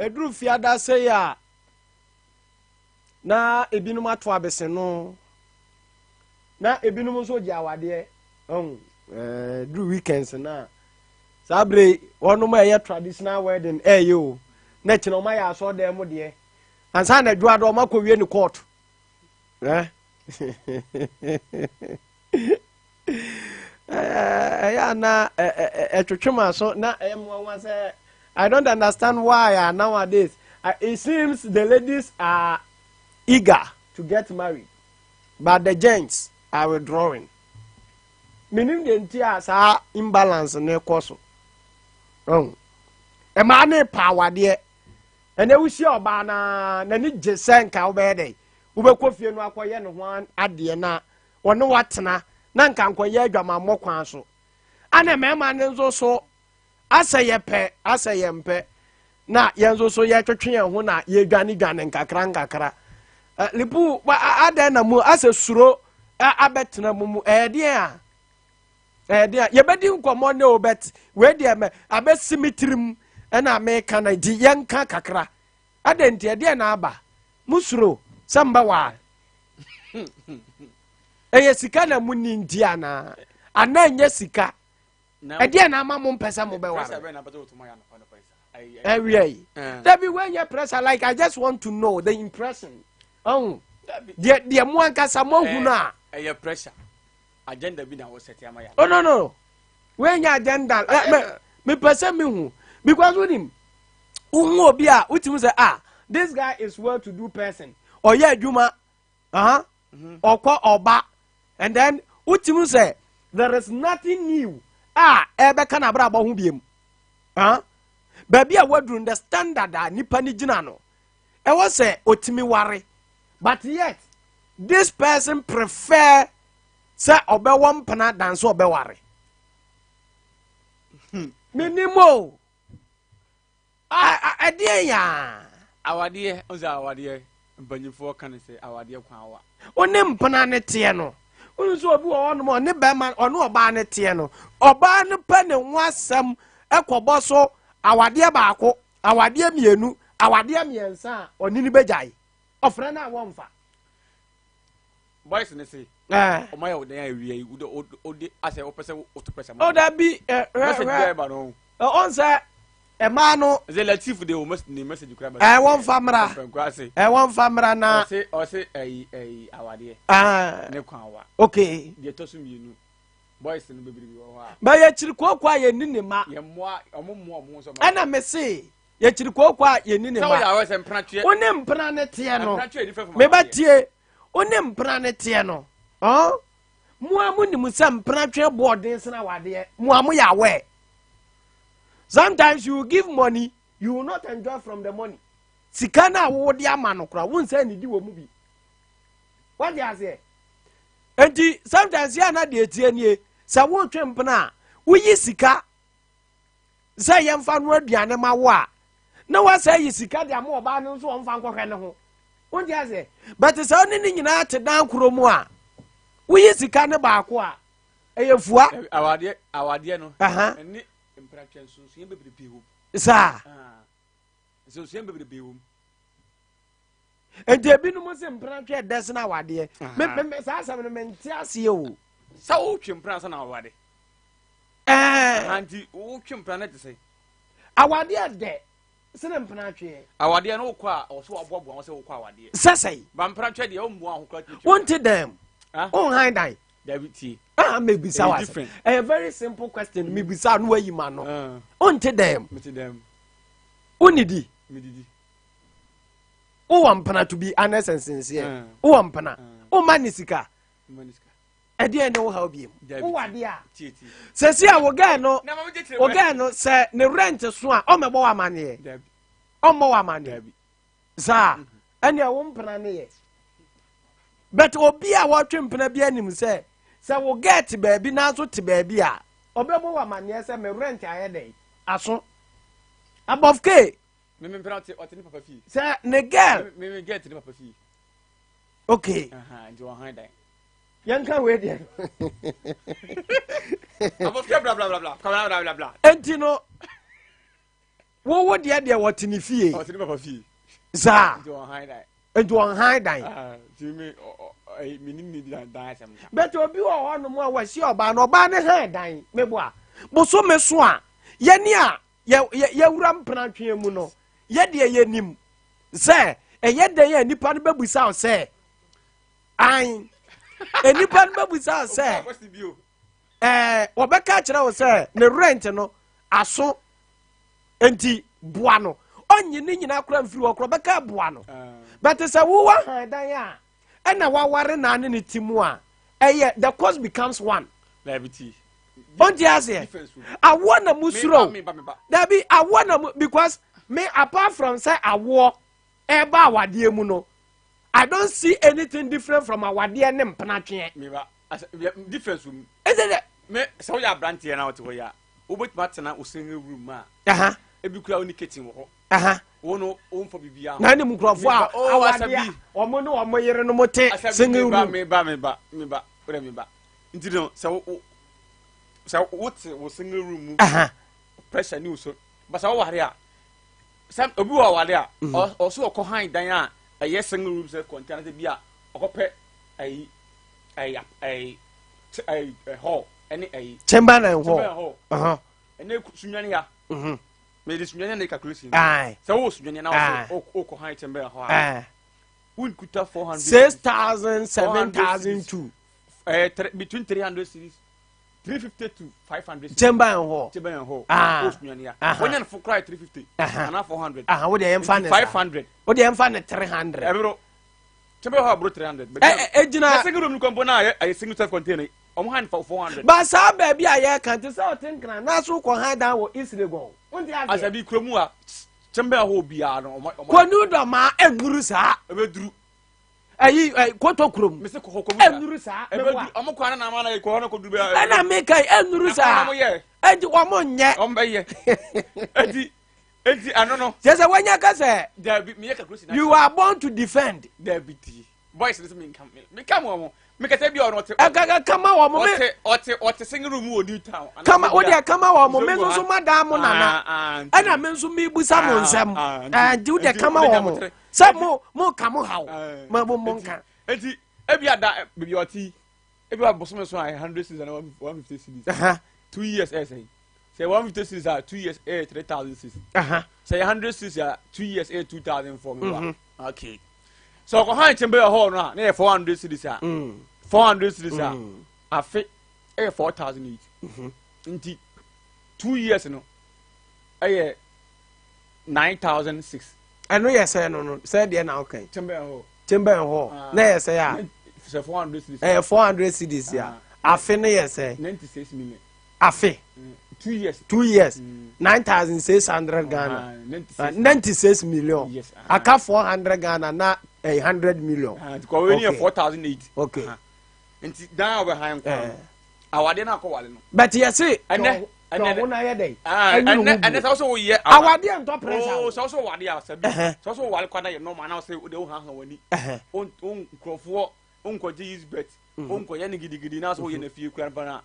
Ɛduru fiada sei a, na ebinom ato abese no, na ebinom nso gye awadeɛ. Ɔhu, ɛduru weekends no a, saa bere yi, wɔnom a ɛyɛ traditional wedding ɛyɛ o, na kyena wɔn ayɛ asɔɔdan mu deɛ. Ansa na adwoa do wɔn akɔwie ne court. Eh? Ɛyɛ a na ɛtwetwe ma so na ɛyɛ mmoawa sɛ I don't understand why nowadays it seems the ladies are eager to get married but the gents are withdrawing. Menim deɛ nti a saa imbalance no kɔ so. Ɛmaa ne pa awadeɛ ɛnɛ wohyia ɔbaa na n'ani gye sɛ nka wobɛyɛ dɛ wobɛkɔ fie no akɔyɛ ne ho adeɛ na ɔne wo atena na nka nkɔyɛ adwamammɔ kwan so. Ana mmarima no nso so asɛ yɛpɛ asɛ yɛmpɛ na yɛn nso so yɛtwetwe yɛn ho na yɛdwanedwane nkakra nkakra. Lipu adɛn na mu asɛ suro abɛtena mu mu ɛyɛ deɛn a ɛyɛ deɛn a yɛbɛdi nkɔmmɔ ne o bɛt wei deɛ mɛ abɛsi me tirim ɛna meka na nti yɛnka kakra. Adɛn nti ɛdeɛn na aba mo suro sɛ mbɛware ɛyɛ sika na mo ni nti anaa anaa ɛnyɛ sika ɛdeɛn na ama mo mpɛ sɛ mo bɛware ɛwia yi dabi wɔnyɛ pressure like I just want to know the impression ɔn deɛ deɛ mo ankasa mo ahu no a. Ɛyɛ pressure agenda bi na wɔsɛte ama yɛ. Oh no no wɔnyɛ agenda mɛ mepɛ sɛ mehu because wonim wohu obi a wotumi sɛ ah this guy is well to do person ɔyɛ adwuma ɔkɔ ɔba and then wotumi sɛ there is nothing new a ɛbɛka n'abrabɔ ho biem baabi a waduru the standard a nipa ni gyina no ɛwɔ sɛ otumi ware but yet this person prefer sɛ ɔbɛwɔ mpena dan sɛ ɔbɛware menim o ɛdeɛ yaa. Awadeɛ ɔsɛ awadeɛ mpanyinfoɔ ka ne sɛ awadeɛ kwan wa. Wo ne mpena ne teɛ no wonu sɛ obi wɔ hɔnom ɔne bɛrima ɔne ɔbaa ne teɛ no ɔbaa no pɛ ne ho asɛm ɛkɔbɔ so awadeɛ baako awadeɛ mmienu awadeɛ mmiɛnsa a ɔne ne bɛgyae ɔfrɛ no a wɔmfa. Boys ne se ɔmo ayɛ ɔdan awia yi wode wode asɛ wopɛ sɛ woto pɛsɛ ma. Ɔda bi ɛ message bi ɛba no. Ɔn sɛ ɛmaa no. Ɛsɛ Latif de o ne message kura bɛ. Ɛ wɔn fa mra. Ɛ wɔn fa mra na. Ɔse ɔse ɛyi ɛyi awadeɛ. Ɛɛ ne kwan wa. Okay. Deɛ ɛtɔ so mmienu boys no bebree wɔ hɔ a. Bɛ yɛ kyiri kooko a yɛ ni ne ma. Yɛ mmoa ɔmo mmoa ɔmo nso. Ɛna me se yɛkyiri kooko a yɛni ne ma wo ne mpena ne teɛ no mebɛtie wo ne mpena ne teɛ no mo a monim sɛ mpena twe boɔden sena wadeɛ mo a moyɛ aware sometimes you give money you will not enjoy from the money sika no a wowode ama no kora wo nsɛ nidi wɔ mu bi wade aseɛ nti sometimes yɛ ana deɛ tie nie sɛ wotwe mpena a woyi sika sɛ yɛmfa no aduane ma wo a na woasɛ yi sika de ama ɔbaa no nso ɔmfa nkɔhwɛ ne ho wonte aseɛ but sɛ wone ne nyinaa te dan koro mu a woyi sika ne baako a ɛyɛ fua awadeɛ awadeɛ no ɛne mpratwa nsonsonoeɛ bebrebe wɔ mu saa nsonsonoeɛ bebrebe wɔ mu nti ebinom sɛ mpratwa ɛdɛ sene awadeɛ me me saa asɛm no mente aseɛ o sɛ wotwe mpra sɛ na awade Ɛɛ. Nti wotwe mpena no te sɛ. Awadeɛ dɛ sene mpena tweɛ. Awadeɛ no wokɔ a ɔsɛ waboaboa ho sɛ wokɔ awadeɛ. Sɛ sɛe. Ba mpena twɛ deɛ wommoa ho koraa. Wonte dɛm. Wonhan dan. Dabi tie. Ah mebisa wa sɛ. Ɛyɛ very simple question mebisa no wayi ma no. Wonte dɛm. Mete dɛm. Wonnidi. Medidi. Wowɔ mpena to be honest and sincere. Wowɔ mpena. Womma ne sika. Ɛdeɛn ne wo haw biem? Wowɔ adeɛ a sɛsi a wo gɛɛ no wo gɛɛ no sɛ ne rent so a ɔmmɛbɔ wo amaneɛ ɔmmɔ wo amaneɛ saa mhm. ɛneɛ wo mpena ne yɛ but obi a wɔtwe mpena bi anim sɛ sɛ wo gɛɛ te baabi nanso te baabi a ɔbɛbɔ wo amaneɛ sɛ me rent ayɛ dɛn aso above k sɛ ne girl okay yɛnka wei deɛ no enti no Wowo deɛ wɔte ne fie. Ɔte ne papa fie. Saa. Nti ɔhan dan. Nti ɔnhan dan. Ah, nti me ɔ ɔ me nim ne dan dan asɛm ka. But obi wɔ hɔ nom a wɔasi ɔbaa no, ɔbaa no han dan, meboa. Bosome so a, yɛne a yɛ yɛ yɛwura mpenatweɛ mu no, yɛ deɛ yɛnim sɛ ɛyɛ dɛn a nipa no bɛbusa wo sɛ, an, nipa no bɛbusa wo sɛ, ɛɛ wɔbɛka akyerɛ wo sɛ ne rent no aso nti boa no ɔnye ne nyinaa kora mfiri hɔ kora ɔbɛka boa no bɛte sɛ wowɔ han dan a ɛna waware naa ne ne ti mu a ɛyɛ the cost becomes one. Ɔnti aseɛ awoɔ na mu suro dabi awoɔ na mu because me apart from sɛ awoɔ ɛba awadeɛ mu no I don't see anything different from awadeɛ ne mpenatweɛ. Difference wɔ mu. Ɛsɛ dɛ. Me sɛ woyɛ aberanteɛ na wote hɔ yi a wobɛtumi atena wo single room a ebi kura wo ne kitchen wɔ hɔ. Wo no womfa biribiara ho. Na ne mu nkurɔfoɔ a oh, awadeɛ a wɔn ne wɔn yere no mo te single room. Meba meba meba wodɛ meba nti no sɛ wo sɛ wote wo single room mu pressure ni wo so basa woware a sɛ obi wɔ aware a ɔso ɔkɔ han dan a ɛyɛ single room self contained anasɛ bi a ɔkɔpɛ ayi ɛyi ɛyi ɛyi hall ɛne ɛyi. Chamber and hall. Chamber and hall. Ɛne sunyanne ya. Mɛ de sunyanne na calculation. Sɛ wo sunyanne na wɔ ɔkɔ han chamber and hall a. Wonkuta 400. 6,000 7,002. Ɛɛ between 300 cedis. 350 to 500. Chamber and hall. Chamber and hall. Ah. O sunyanne ya. Wɔnyɛ no fo kora 350. Ana 400. Aha wo de yɛn fa ne sa. 500. Wo de yɛn fa ne 300. Ɛbɛrɛ chamber hall aburo 300. Ɛ ɛ gyina. Na single room kɔnpɔ na ayɛ single self contained ɔmo han fa 400. Ba saa baabi a yɛka te sɛ ɔte nkran na so kɔ han dan wɔ East Legon. Wonte aseɛ. Asabi kurom a chamber hall biara no ɔmo. Kɔnu dɔmaa ɛnuru saa. Ɛbɛduru. Ɛyi ɛ kɔtɔ kurom. Mese kɔ kɔ ɛnuru saa. Ɛbɛduru ɔmo kɔ ana ama na kɔ hɔ na kɔ duru bɛyɛ. Ɛna meka yi ɛnuru saa. Ɔmo yɛ. Ɛnti ɔmo nyɛ. Ɔmo bɛyɛ. Ɛnti Enti ɛno no. Kyerɛ sɛ wanya ka sɛ. Dabi meyɛ calculation. You are born to defend. Dabi ti boys ne sɛ menka menka mo wɔn mekasa bi a ɔno ɔte. Ɛkaka kama wɔn mo. Ɔte ɔte ɔte single room wɔ new town. Kama o deɛ kama wɔn mo me nso so ma dan mo nana ɛna me nso mi busa mo nsɛm ɛnti o deɛ kama wɔn mo sɛ mo mo ka mo haw mo mo nka. Eti ebi ada beebi ɔte ebi wa bosome so a 100 cedis ana 150 cedis. 2 years ɛyɛ sɛn? Sɛ 150 cedis a, 2 years ɛyɛ 3,006. Sɛ yɛ 100 cedis a, 2 years ɛyɛ 2,004 mi wa. Okay, sɛ ɔkɔ han kyɛn bɛyɛ hall no a na yɛ 400 cedis a, 400 cedis a, afe ɛyɛ 4,008. Nti 2 years no ɛyɛ 9,006. Ɛno yɛ sɛ no sɛ deɛ na ɔka yi. Chamber hall. Chamber hall na yɛ sɛ a. Sɛ 400 cedis. Ɛyɛ 400 cedis a, afe no yɛ sɛ. 96 million. Afe. 2 years. 2 years, 9,600 Ghana, 96 million. Yes. Aka 400 Ghana na ɛyɛ 100 million. Kɔwé ni yɛ 4,008. Okay. Nti dan a ɔbɛ han kɔ awadeɛ no akɔ wale no. But yɛ se. Ɛnɛ ɛnɛ ɔho na yɛ dɛ. Ɛnɛ ɛnɛ sɛ wosɛ woyɛ. Awadeɛ ntɔ pressure. Oo, sɛ wosɛ wade a, sɛbi sɛ wosɛ wale kɔ na yɛ normal na wosɛ wode wo han han w'ani o nkurɔfoɔ nkɔgye isbet o nkɔyɛ ne gidigidi na wosɛ woyɛ na fie kura mpa na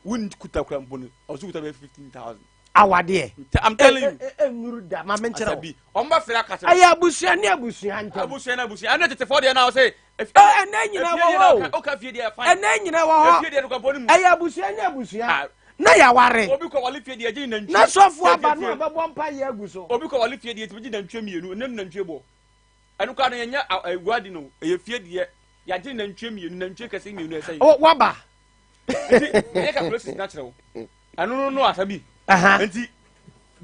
wonkuta kura mpo no ɔso kuta bɛ 15,000. Awadeɛ. I'm telling you. Ɛnuru da ma menkyerɛ wo. Ɔmo bɛ fira kasa. Ɛyɛ abusua ne abusua ntam. Abusua ne abusua ɛnɛ tete fɔ deɛ na ɔsɛ. Ɛnɛ nyina wɔ hɔ o. Ɔka fie deɛ fine. Ɛnɛ nyina wɔ hɔ. Fie deɛ no kɔmpɔ ne mu. Ɛyɛ abusua ne abusua na yaware. Obi kɔ wale fie deɛ gye nantwie. Na sɔfo aba no abɛbɔ mpa yɛ agu so. Obi kɔ wale fie deɛ tumi gye nantwie mmienu ne nantwie bɔ. Ɛno kora no yɛnyɛ awuadi no, ɛyɛ fie deɛ yɛagye nantwie mmienu, nantwie kɛse mmienu ɛsɛ yi. Waba. Nti meyɛ calculations na kyerɛ wo ɛno no asa bi nti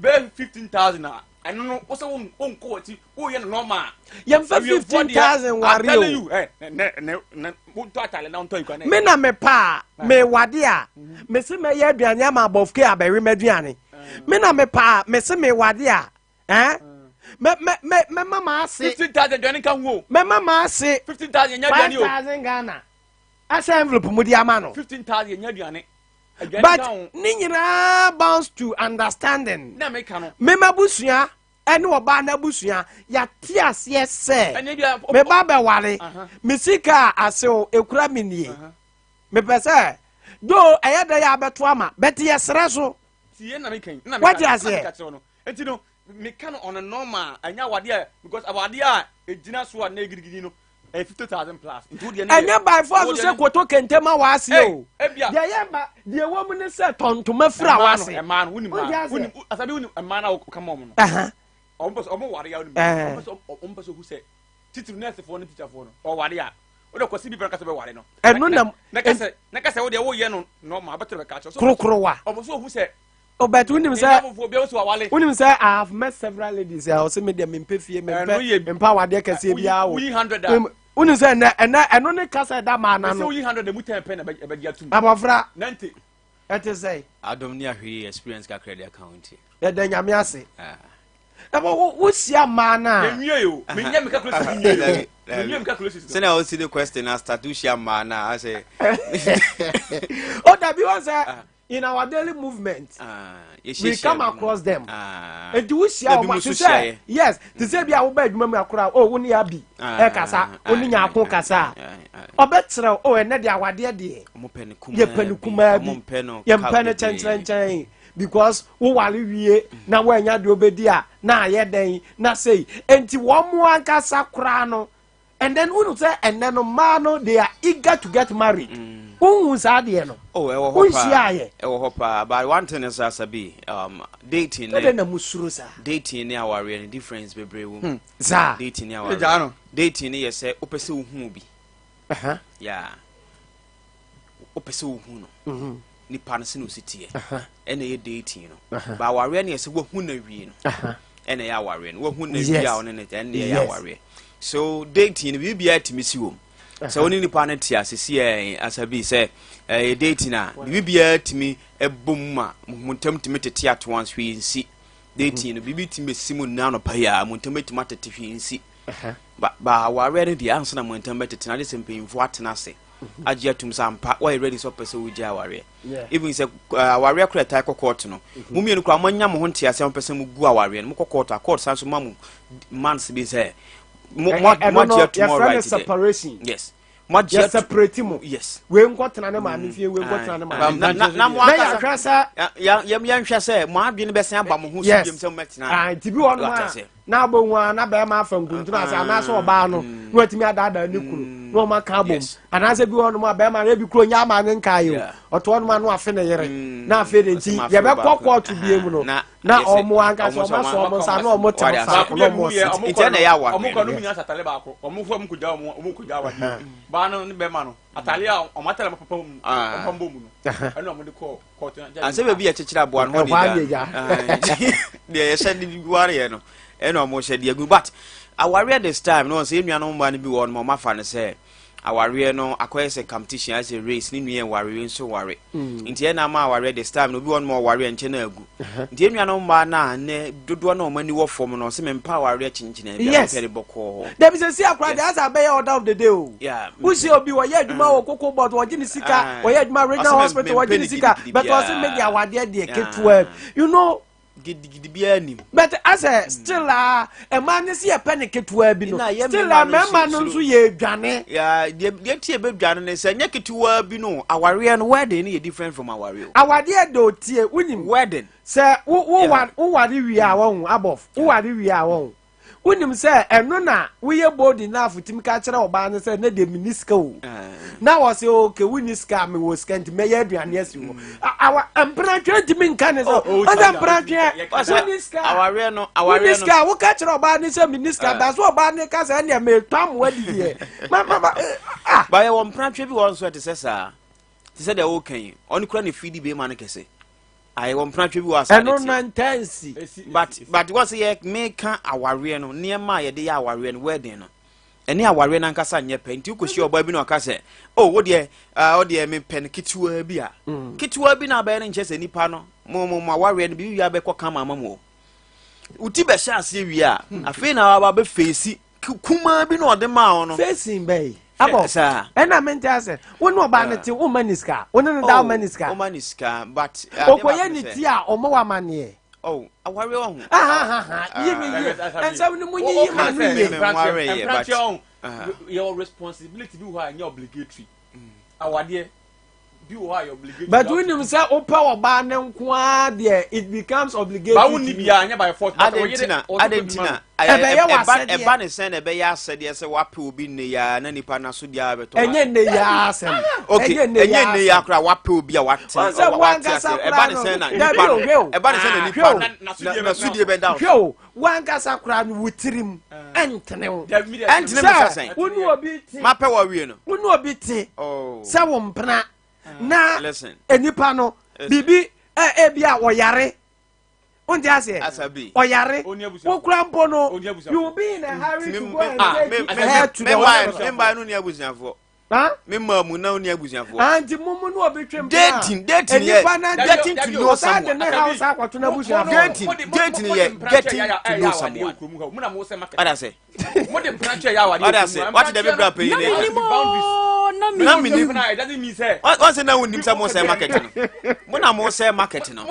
bɛyɛ 15,000 a ɛno no wosɛ wonkɔ w'akyi woyɛ no normal. Yɛmfa 15,000 ware o. Wontɔ atale na wontɔ ikwa. Me na me pa a mewade a mese mɛyɛ aduane ama abɔfke abɛwe m'aduane. Me na me pa a mese mewade a ɛn mɛma ma ase. 15,000 aduane nka ho o. Mɛma ma ase. 15,000 nyɛ aduane o. 5,000 Ghana ahyɛ envelope mu de ama no. 15,000 nyɛ aduane. But ne nyinaa bounce to understanding. Na meka no. Mema busua ɛne ɔbaa n'abusua yɛate aseɛ sɛ meba bɛware me sika a asew ekura me nie mepɛ sɛ do ɛyɛ dɛ yɛ abɛto ama bɛte yɛserɛ so. Wate aseɛ. Nti no meka no on a normal, ɛnyɛ awadeɛ a, because awadeɛ a ɛgyina so a na ɛgidigidi no ɛyɛ 50,000 plus. Nti wodeɛ no yɛ Ɛnyɛ by force wodeɛ sɛ no koto kente ma w'ase Hey, o. ebia Deɛ yɛ ba deɛ ɛwɔ mu ne sɛ tɔ ntoma fira mmaa no w'ase. mmaa no wonim Wonte mmaa no aseɛ? wonim asabi, wonim mmaa no a wɔka ma wɔn no. Wɔn pɛ sɛ wɔn ware a, wonim Ɛɛ. wɔn pɛ sɛ ohu sɛ titiri nɛɛsefoɔ ne teacherfoɔ no ɔware a, wode kɔsi bi pɛ no kasa bɛware no. Ɛno na Na kasa wo deɛ woyɛ no normal abɛtɛ bɛka kyerɛ so korokorowa. Ɔmo so ohu sɛ Oh, but wonim ne sɛ nyafofoɔ bi a wosi wawale. Wonim sɛ I have met several ladies a ɔsɛ me deɛ mempɛ fie, Ɛno mempɛ yɛ mempɛ awadeɛ kɛseɛ biara o. Woyi 100 a Wonim sɛ ɛnɛ ɛno ne kasa ɛda maa na n'ano. Woyi 100 a, mu 10 pɛ na ɛbɛgye atum. Abɔfra. 90. Ɛte sɛ Adom ne ahwɛ experience kakra de aka ho nti. Yɛda Nyame ase. Ah. Ɛbɔ wo wohyia mmaa no a Menwie o, menyɛ me calculations nwie o, menwie me calculations no. Sɛnea wosi de question na start, wohyia mmaa no a asɛ O dabi, wɔn sɛ in our daily movement we come across them. Nti wohyia wɔn te sɛ, yes, te sɛ bi a woba adwuma mu akora o, wo ne abi ɛkasa, wo ne nyaako kasa a, ɔbɛkyerɛw o, ɛnɛ de awadeɛ deɛ yɛpɛ no kumaa bi, yɛmpɛ no kyɛnkyɛnkyɛn, because woware wie na woanya deɛ wobɛdi a na ayɛ dɛn na sei. Nti wɔn mo ankasa koraa no, and then wonu sɛ ɛnɛ no mmaa no, they are eager to get married. Wohu saa deɛ no? Oh, ɛwɔ hɔ paa. Wonhyia ayɛ. Ɛwɔ hɔ paa, but one thing is asabi dating ne ɛdɛ na musuro saa. Dating ne awareɛ no, difference bebree wɔ mu. Saa. Dating ne Ɛgyaa awareɛ no. Dating ne yɛ sɛ wopɛ sɛ wohu bi. Yeah, wopɛ sɛ wohu no, nipa no sɛ na osi teɛ, ɛna ɛyɛ dating no. But awareɛ no yɛ sɛ woahu no awie no, ɛna ɛyɛ awareɛ no. Woahu no awie a, ɔne ne ɛna ɛyɛ awareɛ. So dating no, biribiara tumi si wɔ mu sɛ wo ne nipa no te ase si ɛ asabi sɛ ɛyɛ dating a, biribiara tumi ɛbɔ mu ma mo ntam tumi tete ato once, hwee nsi. Dating no, biribi tumi bɛsi mu nna anɔpa yi a, mo ntam bɛtumi atete, hwee nsi. Ba awareɛ no deɛ, ansa na mo ntam bɛtete no ade sɛ mpanyinfoɔ atena ase agye atum sɛ ampa wɔyɛ ready sɛ ɔpɛ sɛ wogya awareɛ. Even sɛ awareɛ koraa ɛtae kɔ court no, mo mmienu koraa moanya mo ho nteaseɛ a mopɛ sɛ mogu awareɛ no, mokɔ court a, court san so ma mo months bi sɛ mo mo Ɛno mo no agye atum yɛfrɛ no alright deɛ. Separation. Yes, mo agye yɛ atum. Separate mu. Wei nkɔtena ne maame fie, wei nkɔtena ne maame Na fie. na mo Na ankasa yɛahwɛ sɛ yɛnhwɛ sɛ mo adwene bɛsan aba mo ho so biom sɛ mobɛtena. Ah, nti bi wɔ nom Wate a aseɛ. na abɔhu a na bɛrima afa nkuntunu ase anaasɛ ɔbaa no na watumi adaadaa ne kunu na ɔma ka abom, anaasɛ bi wɔ nom a bɛrima no ebi kuro nyɛ ama ne nkae o, ɔto hɔ nom a na wafe ne yere na afei de nti Ɔsɛ mafe yɛbɛkɔ baako. kɔɔto bie mu no Na na yɛsɛ ɔmo ankasa ɔmo ɔmo nso asɔ ɔmo nsa na ɔmo tɛm Wate aseɛ. faako na ɔmo yɛ ɔse ɔmo Nti kɔ ɛna no ɛyɛ awareɛ ɔmo kɔ no. no mu nyinaa hyɛ atale baako, ɔmo fo ɔmo kɔ gya ɔmo kɔ gya awadeɛ baa no ne bɛrima no atale a ɔmo atale a ɔmo papa mu ɔmo pam bɔ mu no, ɛna ɔmo de kɔ kɔɔto na Ansɛ baabi yɛ kyekyere aboa no hɔ Ɛhɔ ne ayɛ gya deɛ yɛhyɛ de wareɛ no, ɛna ɔmo hyɛ de agu. But awareɛ this time no, sɛ yɛn nuanom mmaa no bi wɔ hɔ no, ɔmo afa no sɛ awareɛ no akɔyɛ sɛ competition, ayɛ sɛ race, ne nua ware, wei nso ware, nti ɛna ama awareɛ this time no, obi wɔ hɔ no ma ɔware nkyɛn na agu. Nti yɛn nuanom mmaa no a nnɛ dodoɔ na ɔmo ani wɔ fam no, ɔsɛ mempɛ awareɛ kyenkyene bi a, mepɛ de bɔkɔɔ. Dabi, sɛ si akora deɛ asɛ abɛyɛ order of the day o. Wosi obi wɔyɛ adwuma wɔ Cocoa Board, wɔgye ne sika, wɔyɛ adwuma regional Ɔsɛ hospital, wɔgye mempɛ ne ne sika, gidigidi but ɔsɛ me de biara. awadeɛ deɛ ketewa Gidigidi biara nim. But asɛ still a ɛmaa ne se yɛpɛ ne ketewa bi no, Na yɛ still a mmarima no nso mmarima no nso yɛ edwane. Ya, deɛ tie bɛdwane ne sɛ nyɛ ketewa bi no, awareɛ no, wedding no yɛ different from awareɛ o. Awadeɛ de otie, wonim Wedding. Sɛ wo wo wa woware wie a, wɔn abɔf woware wie a, wɔn wonim sɛ ɛno na woyɛ bold enough tumi ka kyerɛ ɔbaa no sɛ ne deɛ menni sika o, na wɔ sɛ okay, wonni sika a, mewɔ sika nti mɛyɛ aduane asi hɔ. Awa mpenatwe ntumi nka ne sɛ Oh, ɔsɛ mpenatwe Ɔsɛ wonni sika awareɛ no wonni awareɛ no sika a, woka kyerɛ ɔbaa no sɛ menni sika da so, ɔbaa no ka sɛ ɛneɛ metɔ amoa didiɛ ma ma ma ah. Ba yɛwɔ mpenatwe bi wɔ hɔ nso a ɛte sɛ saa, te sɛ deɛ woka yi, ɔno kura ne fidi bɛrima no kɛse ayɛ wɔ mpenatwe bi wɔ asa ɛno de na teɛ. ntansi. But wɔ sɛ yɛ meka awareɛ no, nneɛma a yɛde yɛ awareɛ no, wedding no ɛne awareɛ no ankasa nyɛ pɛ. Nti wokɔhyia ɔbaa bi na ɔka sɛ, oh, wo deɛ, ah, wo deɛ mepɛ no ketewa bi a, ketewa bi na abɛyɛ no nkyɛ sɛ nipa no mo awareɛ no biribi abɛkɔ kama ama mu o. Wo ti bɛhyɛ aseɛ wie a, afei na waba bɛfeesi kumaa bi na ɔde maa wo no. Facing bɛyi abɔ. Saa. Ɛna mente asɛ wo ne ɔbaa no te, woma ne sika, wo ne no da, woma ne sika. Woma ne sika, but adeɛ ɔkɔyɛ baako ne ne sɛ ti a, ɔma wo amanneɛ. Oh, awareɛ wɔ ho. Ahahaha, yi me yie, ɛnsɛm no mu nyiyi ma no yie. Me nware yɛ, but mperanteɛ ɔn yɛwɔ responsibility bi wɔ hɔ a ɛnyɛ obligatory awadeɛ. Bi wɔ hɔ a yɛ obligate. But wonim sɛ wopɛ ɔbaa no nko ara deɛ it becomes obligatory Ba to wonni you. biara nyɛ by force. But Adɛn ɔyere nti na ɔsɛ adɛn pɛ bi nti ma na no. Ɛbɛyɛ ɛba w'asɛdeɛ. ɛba ne sɛn na ɛbɛyɛ asɛdeɛ sɛ wapɛ obi nnɛ yi ara na nipa no aso deɛ abɛtɔ Ɛnyɛ nnɛ yi ara asɛm. Okay, Ɛnyɛ nnɛ yi ɛnyɛ ara nnɛ yi asɛm. ara koraa wapɛ obi a wate Wɔn sɛ wate wankasa aseɛ koraa ɛba ne no sɛn na dabi nipa o no hwɛ o ɛba ne sɛn na hwɛ nipa o no na n'asodie bɛda wo hwɛ so o wankasa koraa no wo tirim ɛntene wo Dabi mi deɛ ɛntene me sɛ sɛ sɛn wo ne obi te mapɛ wɔ awie no wo ne obi te oh sɛ wo mpena na listen nipa no listen biribi ɛ ebi a ɔyare wonte aseɛ asabi ɔyare Oni abusuafo. wokura mpo no Oni abusuafo. you will be in a hurry me to me go and ah take me it me her to me the mbae hospital me mbae no ni abusuafoɔ huh? me mmaa mu na ni abusuafoɔ Ah, nti mo mu ne obi twe mpena dating dating yɛ nipa na getting to Dabi o, know ɔsan de someone ne house akɔto n'abusuafoɔ dating dating yɛ getting to know someone ɔda sɛ ɔda sɛ wate dɛ bɛbrɛ panyin Na ne menim o, na na menim. menim wɔn sɛ na wonim sɛ mo sɛ market no mo na mo sɛ market no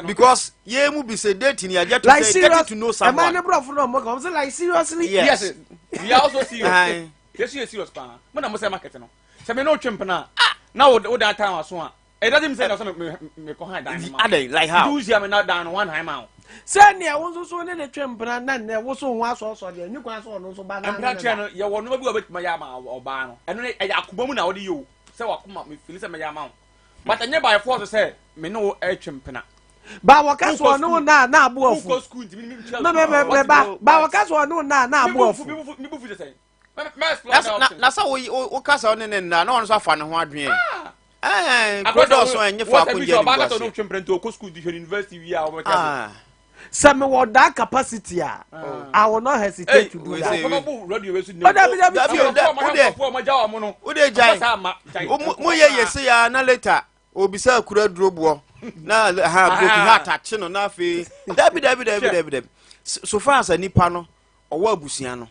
because yɛn mu bi sɛ dating yɛ get to like say serious getting to know ɛmaa someone ne borɔfo no ɔmo ka ɔmo sɛ like seriously yes Yes, we are also serious. Aye. Yes, we are serious paa. Mo na mo sɛ market no. Sɛ me no twe mpena na wo wo dan time aso a. It doesn't mean say na so me me ko han dan no ma. adɛn like how Do you me na dan no one han ma wo. Sɛ nea wo nso so ne ne twe mpena na nea wo so ho asɔɔsɔ deɛ ne kwan so ɔno nso ba na Mpena ne ne twɛ da no yɛ wɔ no bi wa betuma yɛ ama ɔbaa no. Ɛno ne ɛyɛ akoma mu na wode yɛ o. Sɛ wakoma me feel sɛ mɛyɛ ama wo. But ɛnyɛ by force sɛ me ne wo ɛtwe mpena. Ba wɔka so ɔne wo na na abo afu Wokɔ school ntimi me me me me me ba ba wɔka so ɔne wo na na abo afu Me bu fu sɛ. Me explore na that na option. na sɛ wo wo kasa wo ne ne nna na ɔno nso afa ne ho adwene ɛɛ kuro dɔɔso a ɛnyɛ faako ngye Ɔbaa anim kasa ɔno ase twe mpena nti ɔkɔ school di hwɛ university wi a ɔbɛka sɛ. ah sɛ mewɔ that capacity a I will not hesitate Hey, to do we that. say- Oh, dabi, dabi, Dabi, o, da- wo de gyae mo yɛ yɛ se ya na later obisa akura duro boɔ na ha broken heart akye no na afei dabi dabi dabi dabi dabi so far as nipa no ɔwɔ abusua no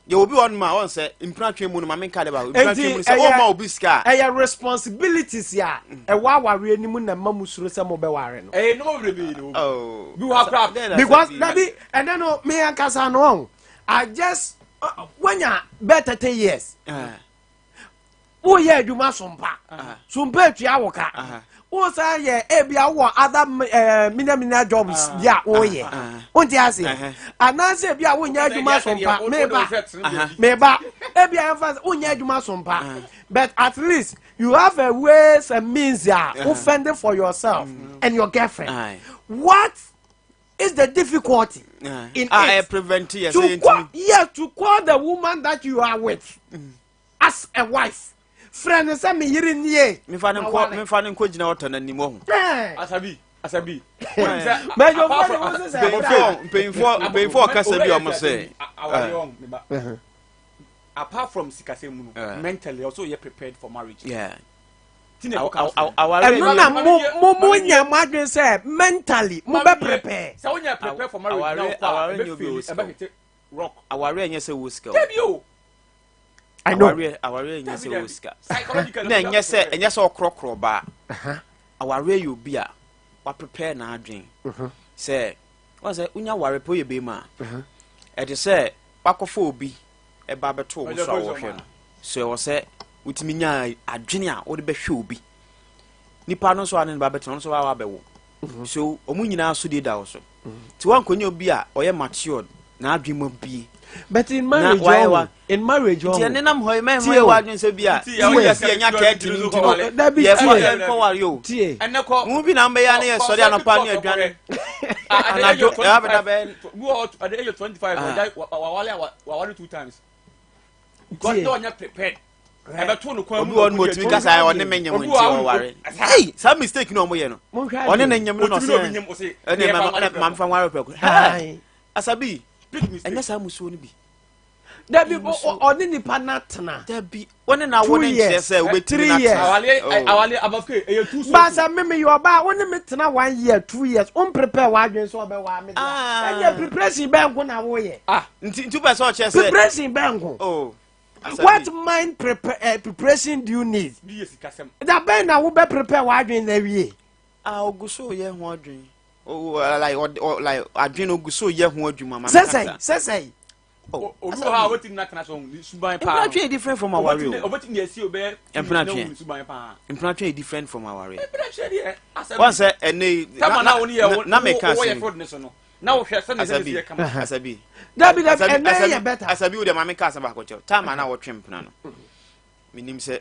yɛ obi wɔ no ma ɔn sɛ mpena mu no maame nka de ba mpena mu no sɛ ɔma obi sika a ɛyɛ responsibilities a ɛwɔ awareɛ no mu na mma mu suro sɛ mobɛware no. Ɛyɛ nneɛma bebree na oh Bi wɔ ha koraa. Because dabi ɛnɛ no me ankasa no ɔn I just wanya bɛɛ 30 years woyɛ adwuma sompa sompa atua wo ka wosan yɛ ebi a wowɔ other mina mina jobs bi a woyɛ wonte aseɛ anaasɛ ebi a wonyɛ adwuma sompa meba meba ebi a yɛmfa sɛ wonyɛ adwuma sompa but at least you have a ways and means a wo fend for yourself and your girlfriend. Aye. What is the difficulty in ah it ɛ prevent yɛ sɛ to yɛntumi call, yes, to call the woman that you are with as a wife frɛ no sɛ me yere nie? Mefa ne nkɔ mefa ne nkɔ gyina ɔtɔ n'anim ɔho. Eh. Asabi asabi. Mɛjɔfoɔ de wo sɛ sɛ mpanyinfoɔ mpanyinfoɔ mpanyinfoɔ ɔkasa bi a ɔmo sɛ Apart from sikasɛm mu no, mentally also yɛ prepared for marriage. Yeah. Ti na ɛkɔ counseling. Aware ɛno na mo mo mo nya mo adwene sɛ mentally mo bɛ prepare. Sɛ wonyɛ prepare for marriage na wokɔ a Aware nyɛ ɛbɛ obi a fail ɔwɔ sika ɛbɛ hit rock. Aware nyɛ sɛ wɔ sika o. Dabi o. I know. Aware aware nyɛ sɛ wɔ sika Psychologically. Na ɛnyɛ sɛ ɛnyɛ sɛ ɔkorɔkorɔ baa aware yɛ obi a wa prepare n'adwen sɛ wɔn sɛ wonya aware pɛ oyɛ bɛrima a ɛte sɛ wakɔfa obi ɛba abɛto wo so a wɔhwɛ no so ɛwɔ sɛ wotumi nya adwene a wode bɛhwɛ obi nipa no nso a ne ne ba bɛtena ɔno nso wa abɛwo so ɔmo nyinaa so de da wo so nti wankɔnya obi a ɔyɛ matured n'adwene mu abie But in marriage why ɔho in marriage nti ɔho ɛne nam hɔ yi mɛn Tie yɛ o. w'adwene sɛ bi a Nti yɛ yɛ- sɛ yɛnya 30 no nti no Wale. Dabi, yɛkɔ tie. yɛnkɔware o Tie. Ɛnɛ kɔ. mu bi na mbɛyɛ ne yɛ sɔre anɔpa ne aduane Anadwo, ɛha bɛda bɛyɛ- Bi wɔ hɔ at the age of 25 Ah. ɔgya wawale a wawale two times. Because Tie. na ɔnyɛ prepared. Ɛbɛto no kwan obi mu. wɔ no ma otumi kasa ɛ ɔne me nyem Obi nti wɔ hɔ a- ɔware ei saa mistake na ɔmo yɛ no Monhwɛ ɔne adeɛ. ne nyem no na Otumi na obi ɔsɛ nyem ɔsɛ. ɛne ma ma mfa nware pɛko Aye. asabi Big mistake. ɛnyɛ saa musuo no bi. Dabi, ɔne nipa na tena Dabi wɔne na Two wo ne nkyerɛ years. sɛ wobɛtumi 3 na years. Awale Oh. awale abafke ɛyɛ too soon. Baasa mímí yɛ ɔbaa wo ne mi tena one year, 2 years o n prepare w'adwene sɛ ɔbɛ wa mi Ah. deɛ ɛnyɛ preparation bɛn nko na woyɛ. Ah. Nti wopɛ sɛ ɔkyerɛ sɛ Preparation bɛn nko? oh Asabi. What mind preparation do you need? Bi yɛ sikasɛm. Da bɛn na wo bɛ prepare w'adwene na wie? Ah, ogu so yɛ ho adwene. Oh, like like adwene ogu so yɛ ho adwuma ma Sɛsɛyi sɛsɛyi. Oh, Obi wɔ hɔ a obetumi n'atena so ne suban paa. Mpena twe yɛ different from aware o. Obetumi de esi obɛyɛ. Mpena twe. Ne suban paa. Mpena twe yɛ different from aware. Mpena twe deɛ asɛm. Wɔn sɛ ɛnɛ yi. Tama na wɔn yɛ na meka wɔyɛ field ne so no. Na wɔhwɛ sɛ ne sɛ ne yɛ kama. Asabi. Dabi dabi ɛnɛ yɛ better. Asabi wo deɛ maame ka asɛm baako kyɛw. Tama na wɔtwe mpena no. Menim sɛ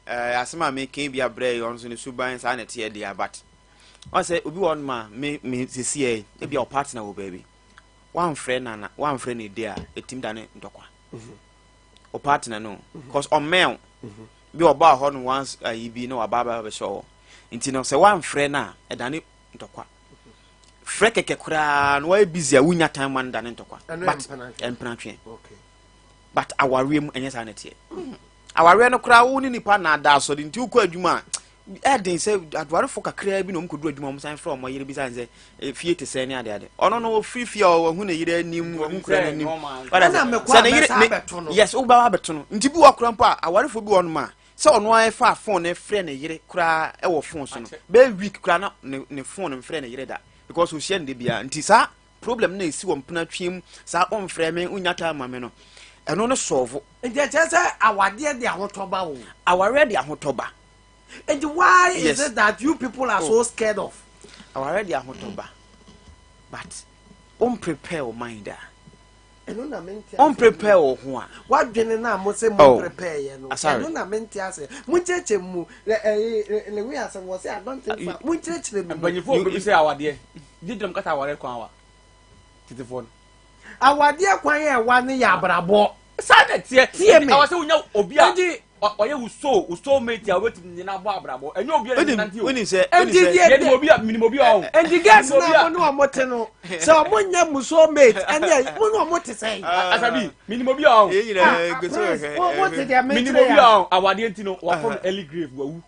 ɛɛ asɛm a meka bi abrɛ yi ɔno nso ne suban saa na ɛteɛ deɛ, but wɔn sɛ obi wɔ hɔ nom a me sisi yɛ ebi a ɔpartner wɔ baabi. Wamfrɛ nana, wamfrɛ ne de a, ɛtumi da ne ntɔkwa o partner no, cause ɔmmɛn o bi ɔbaa hɔ no once ayi bi na waba aba bɛhyɛ hɔ, nti no sɛ wamfrɛ no a, ɛda ne ntɔkwa. Frɛ kɛkɛ koraa no, wayɛ busy a wonya time ma no, da ne ntɔkwa. But mpenatweɛ, but awareɛ mu ɛnyɛ saa na ɛteɛ. Awareɛ no koraa, wo ne nipa na ada asɔre, nti wokɔ adwuma a, ɛden sɛ awarefo kakraa bi na wɔn kɔduru adwuma, wɔn san frɛ wɔn yere bisa sɛ fie te sɛn ne ade ade. Ɔno no ofiri fie a ɔhu ne yere anim, ɔhu kura n'anim sɛ ne yere ne yes, wobɛba abɛto no. Nti bi wɔ koraa mpo a, awarefo bi wɔ nom a, sɛ ɔno ara fa phone ne frɛ ne yere koraa ɛwɔ phone so no, bɛyɛ week koraa na ne phone mfrɛ ne yere da, because ohyia ne de biara. Nti saa problem na esi wɔ mpena twe mu saa, ɔmfrɛ me, wonya time ma me no, ɛno no solve. Nti ɛkyerɛ sɛ awadeɛ de ahotɔ ba o. Awareɛ de ahotɔ ba. Nti why is it that you people are so scared of? Awareɛ de ahotɔ ba, but on prepare wo mind a, Ɛno na mente ase. On prepare wo ho a. Wadwene no a mo sɛ mo prepare yɛ no, ɛno na mente ase. Mo nkyerɛkyerɛ mu ɛyi lewe asɛm wɔ sɛ I don't think fa mo nkyerɛkyerɛ mu. Mpanyinfoɔ obi sɛ awadeɛ gye gyina mu kasa, awadeɛ kwan wa tetefoɔ no. Awadeɛ kwan yɛ ɛwa ne yɛ abrabɔ. Saa na teɛ. Tie me. Awɔ sɛ wonya obi a ɔyɛ wo soul wo soul mate a wobɛtumi nyina abɔ abrabɔ, ɛnyɛ obi a ne nante o. Wonim sɛ Enti deɛ yɛnim obi a menim obi a ɔho. Enti girls na mo ne ɔmo te no, sɛ ɔmo nyɛ mo soul mate, ɛnna mo ne ɔmo te sɛn? Asabi, menim obi a ɔho. Yɛn nyinaa gu so Prince, hwɛ. mo te deɛ menim mekyerɛ obi a ya. ɔho awadeɛ nti no wakɔ no early grave, wawu,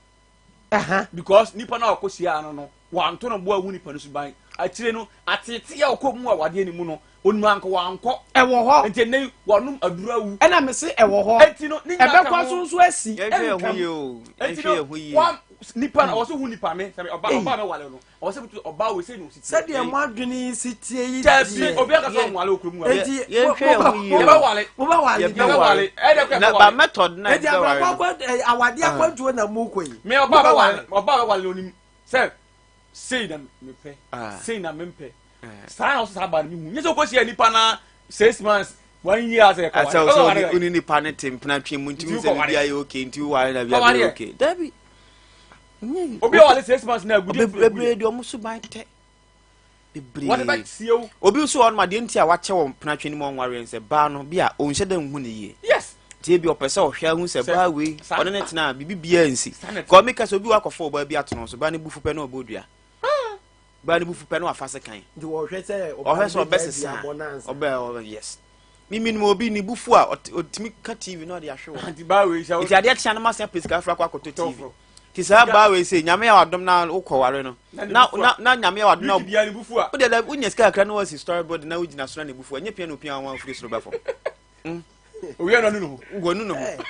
because nipa no a ɔkɔ hyia no, wanto no bo ahu nipa no suban. Akyire no atete a ɔkɔ mu awadeɛ no mu no, onim anka wankɔ. Ɛwɔ hɔ. Nti ɛnɛ yi wanom aduru awu. Ɛna me se ɛwɔ hɔ. Eti no ne nyinaa ka Ɛbɛkɔ ho. so nso asi. Yɛnhwɛ yɛn ho yie o. Eti Yɛnhwɛ no yɛn ho yie. wa nipa no ɔwɔ sɛ hu nipa me sɛ ɔba ɔba bɛ wale no, ɔwɔ sɛ butu ɔba wo sɛ na osi tie. Sɛdeɛ mo adwene yi si tie yi Tɛbi deɛ. obi akasa ɔnwale okuro mu wa. Eti Yɛnhwɛ yɛn ho yie o. Yɛbɛ wale. Mo bɛ wale. Yɛbɛ wale. Ɛdɛ kɔ Na yɛbɛ ba wale. method na Eti yɛde bɛware abrabɔ no. akɔ ɛ awadeɛ akwantuo na mo kɔ yi. Me ɔba Mo bɛ bɛ wale, ɔba bɛ wale onim sɛ sei na mepɛ, sei na mempɛ. Saa na ɔsɛ saa ba no mi hu. Nyɛ sɛ okɔ hyia nipa na 6 months, one year asɛ kɔ Asɛ wale. sɛ Ɔbɛ wale. wone nipa ne te mpena twe mu, nti Nti wo sɛ wokɔware. biribi ayɛ okay nti woware na Kɔware biribi ayɛ ɛ. okay. Dabi. Obi a wale 6 months na agudi efiri egu Bebree yɛ. deɛ ɔmo suban tɛ. Bebree. Wɔde bɛ sie wo. Obi nso wɔ hɔ nom a, deɛ nti a wakyɛ wɔ mpena twe no mu ɔnwareɛ nsɛ baa no bi a ɔnhyɛ da nhu ne yie. Nti ebi ɔpɛ sɛ ɔhwɛ ahu sɛ baa wei ɔne ne tena a, biribi biara nsi. Saa na ɛte. Kɔ meka sɛ obi wɔ akɔfa ɔbaa bi ato no so, baa ne bufu pɛ na ɔbɔ dua. Baa ne bufu pɛ na wafa sekan. Nti wɔhwɛ sɛ Ɔhwɛ ɔbaa sɛ no bɛgya ɔbɛsesa aduabɔ no ansa. ɔbɛ ɔbɛ yes. Mimi no obi ne bufu a ɔtumi ka TV na ɔde ahwe wɔ. Nti baa wei sɛ Nti adeɛ kyea no ma sɛ pɛ sika afra akɔ akɔtɔ TV. Tɔforo. Nti saa baa wei sɛ Nyame yɛ wadom na wokɔ ware no. Na ne Na bufu na a na Nyame yɛ wadom na week biara ne bufu a. wode dɛ wonya sika kakra na wasi story board na wogyina soro na ne bufu ɛnyɛ pia na opia wɔn afiri soro bɛfɔ. Owia no ɔno ne ho. Wɔnu ne ho.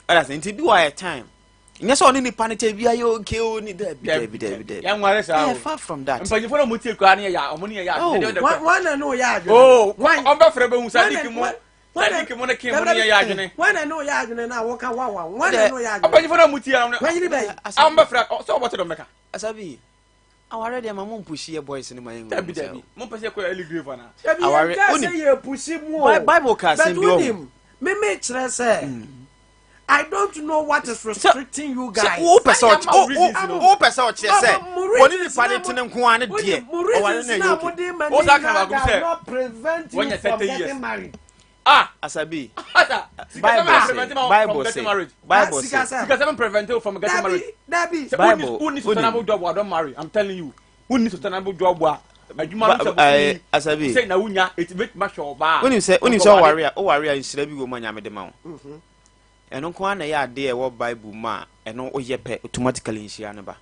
Ɔda sɛ nti bi wɔ ayɛ time. Nyɛ sɛ ɔne nipa no kyɛ bi ayɛ okay o ni, dabi dabi dabi dabi. Yɛnware saa o. Far from that. Mpanyinfoɔ na ɔmo tie koraa ne yɛ ya ɔmo ne yɛ ya. Oh. Ɛdeɛ ɔde Wɔn kɔ. wɔn na ne oyɛ adwene. Oo Wɔn ɔmbɛfrɛ bɛhu Sadiki mo wɔn na Sadiki mo ne kin mo ne yɛ yɛ adwene. Wɔn na ne oyɛ adwene na wɔka wa wa. Wɔn na ne oyɛ adwene. Mpanyinfoɔ na ɔmo tie na Wɔn yiri bɛyi. ɔmbɛfrɛ sɛ ɔbɛte dɔm bɛka. Asabi, aware deɛ ma mo mpushi yɛ boys no ma yɛn Dabi dabi, mo mpɛ sɛ yɛkɔ early grave ana? Dabi Aware- yɛn kaa sɛ wonim- yɛ pushi mu o. Bible ka asɛm But bi wɔ ho. wonim, me kyerɛ sɛ I don't know what is restricting you guys. Sɛ wopɛ sɛ Sɛ yɛama wo reasons no. wopɛ sɛ ɔkyerɛ sɛ Mo wɔne reasons nipa na ne tene nko ara ne deɛ mo ɔware reasons no na ɛyɛ mo okay. de ma Wo ne saa kan nyinaa baako bi does sɛ, not prevent you wɔnyɛ from 30 years. getting married. Ah! Asabi, Asa! Sika Bible sɛm say, prevent ma from Bible getting say, married. Bible Ah, say. sika sɛm. Sika sɛm prevent you from getting married. Dabi dabi. Sɛ Bible, wonni sustainable job wa, don't marry. I'm telling you. Wonni sustainable job wa. Adwuma no sɛ Asabi. sɛ na wonya eti bɛtumi ahwɛ ɔbaa. Wonim sɛ ɔware a nhyira bi wɔ mu a Nyame de ma wo. Ɛno nko ara na ɛyɛ adeɛ a ɛwɔ Bible mu a ɛno woyɛ pɛ, automatically nhyira no ba.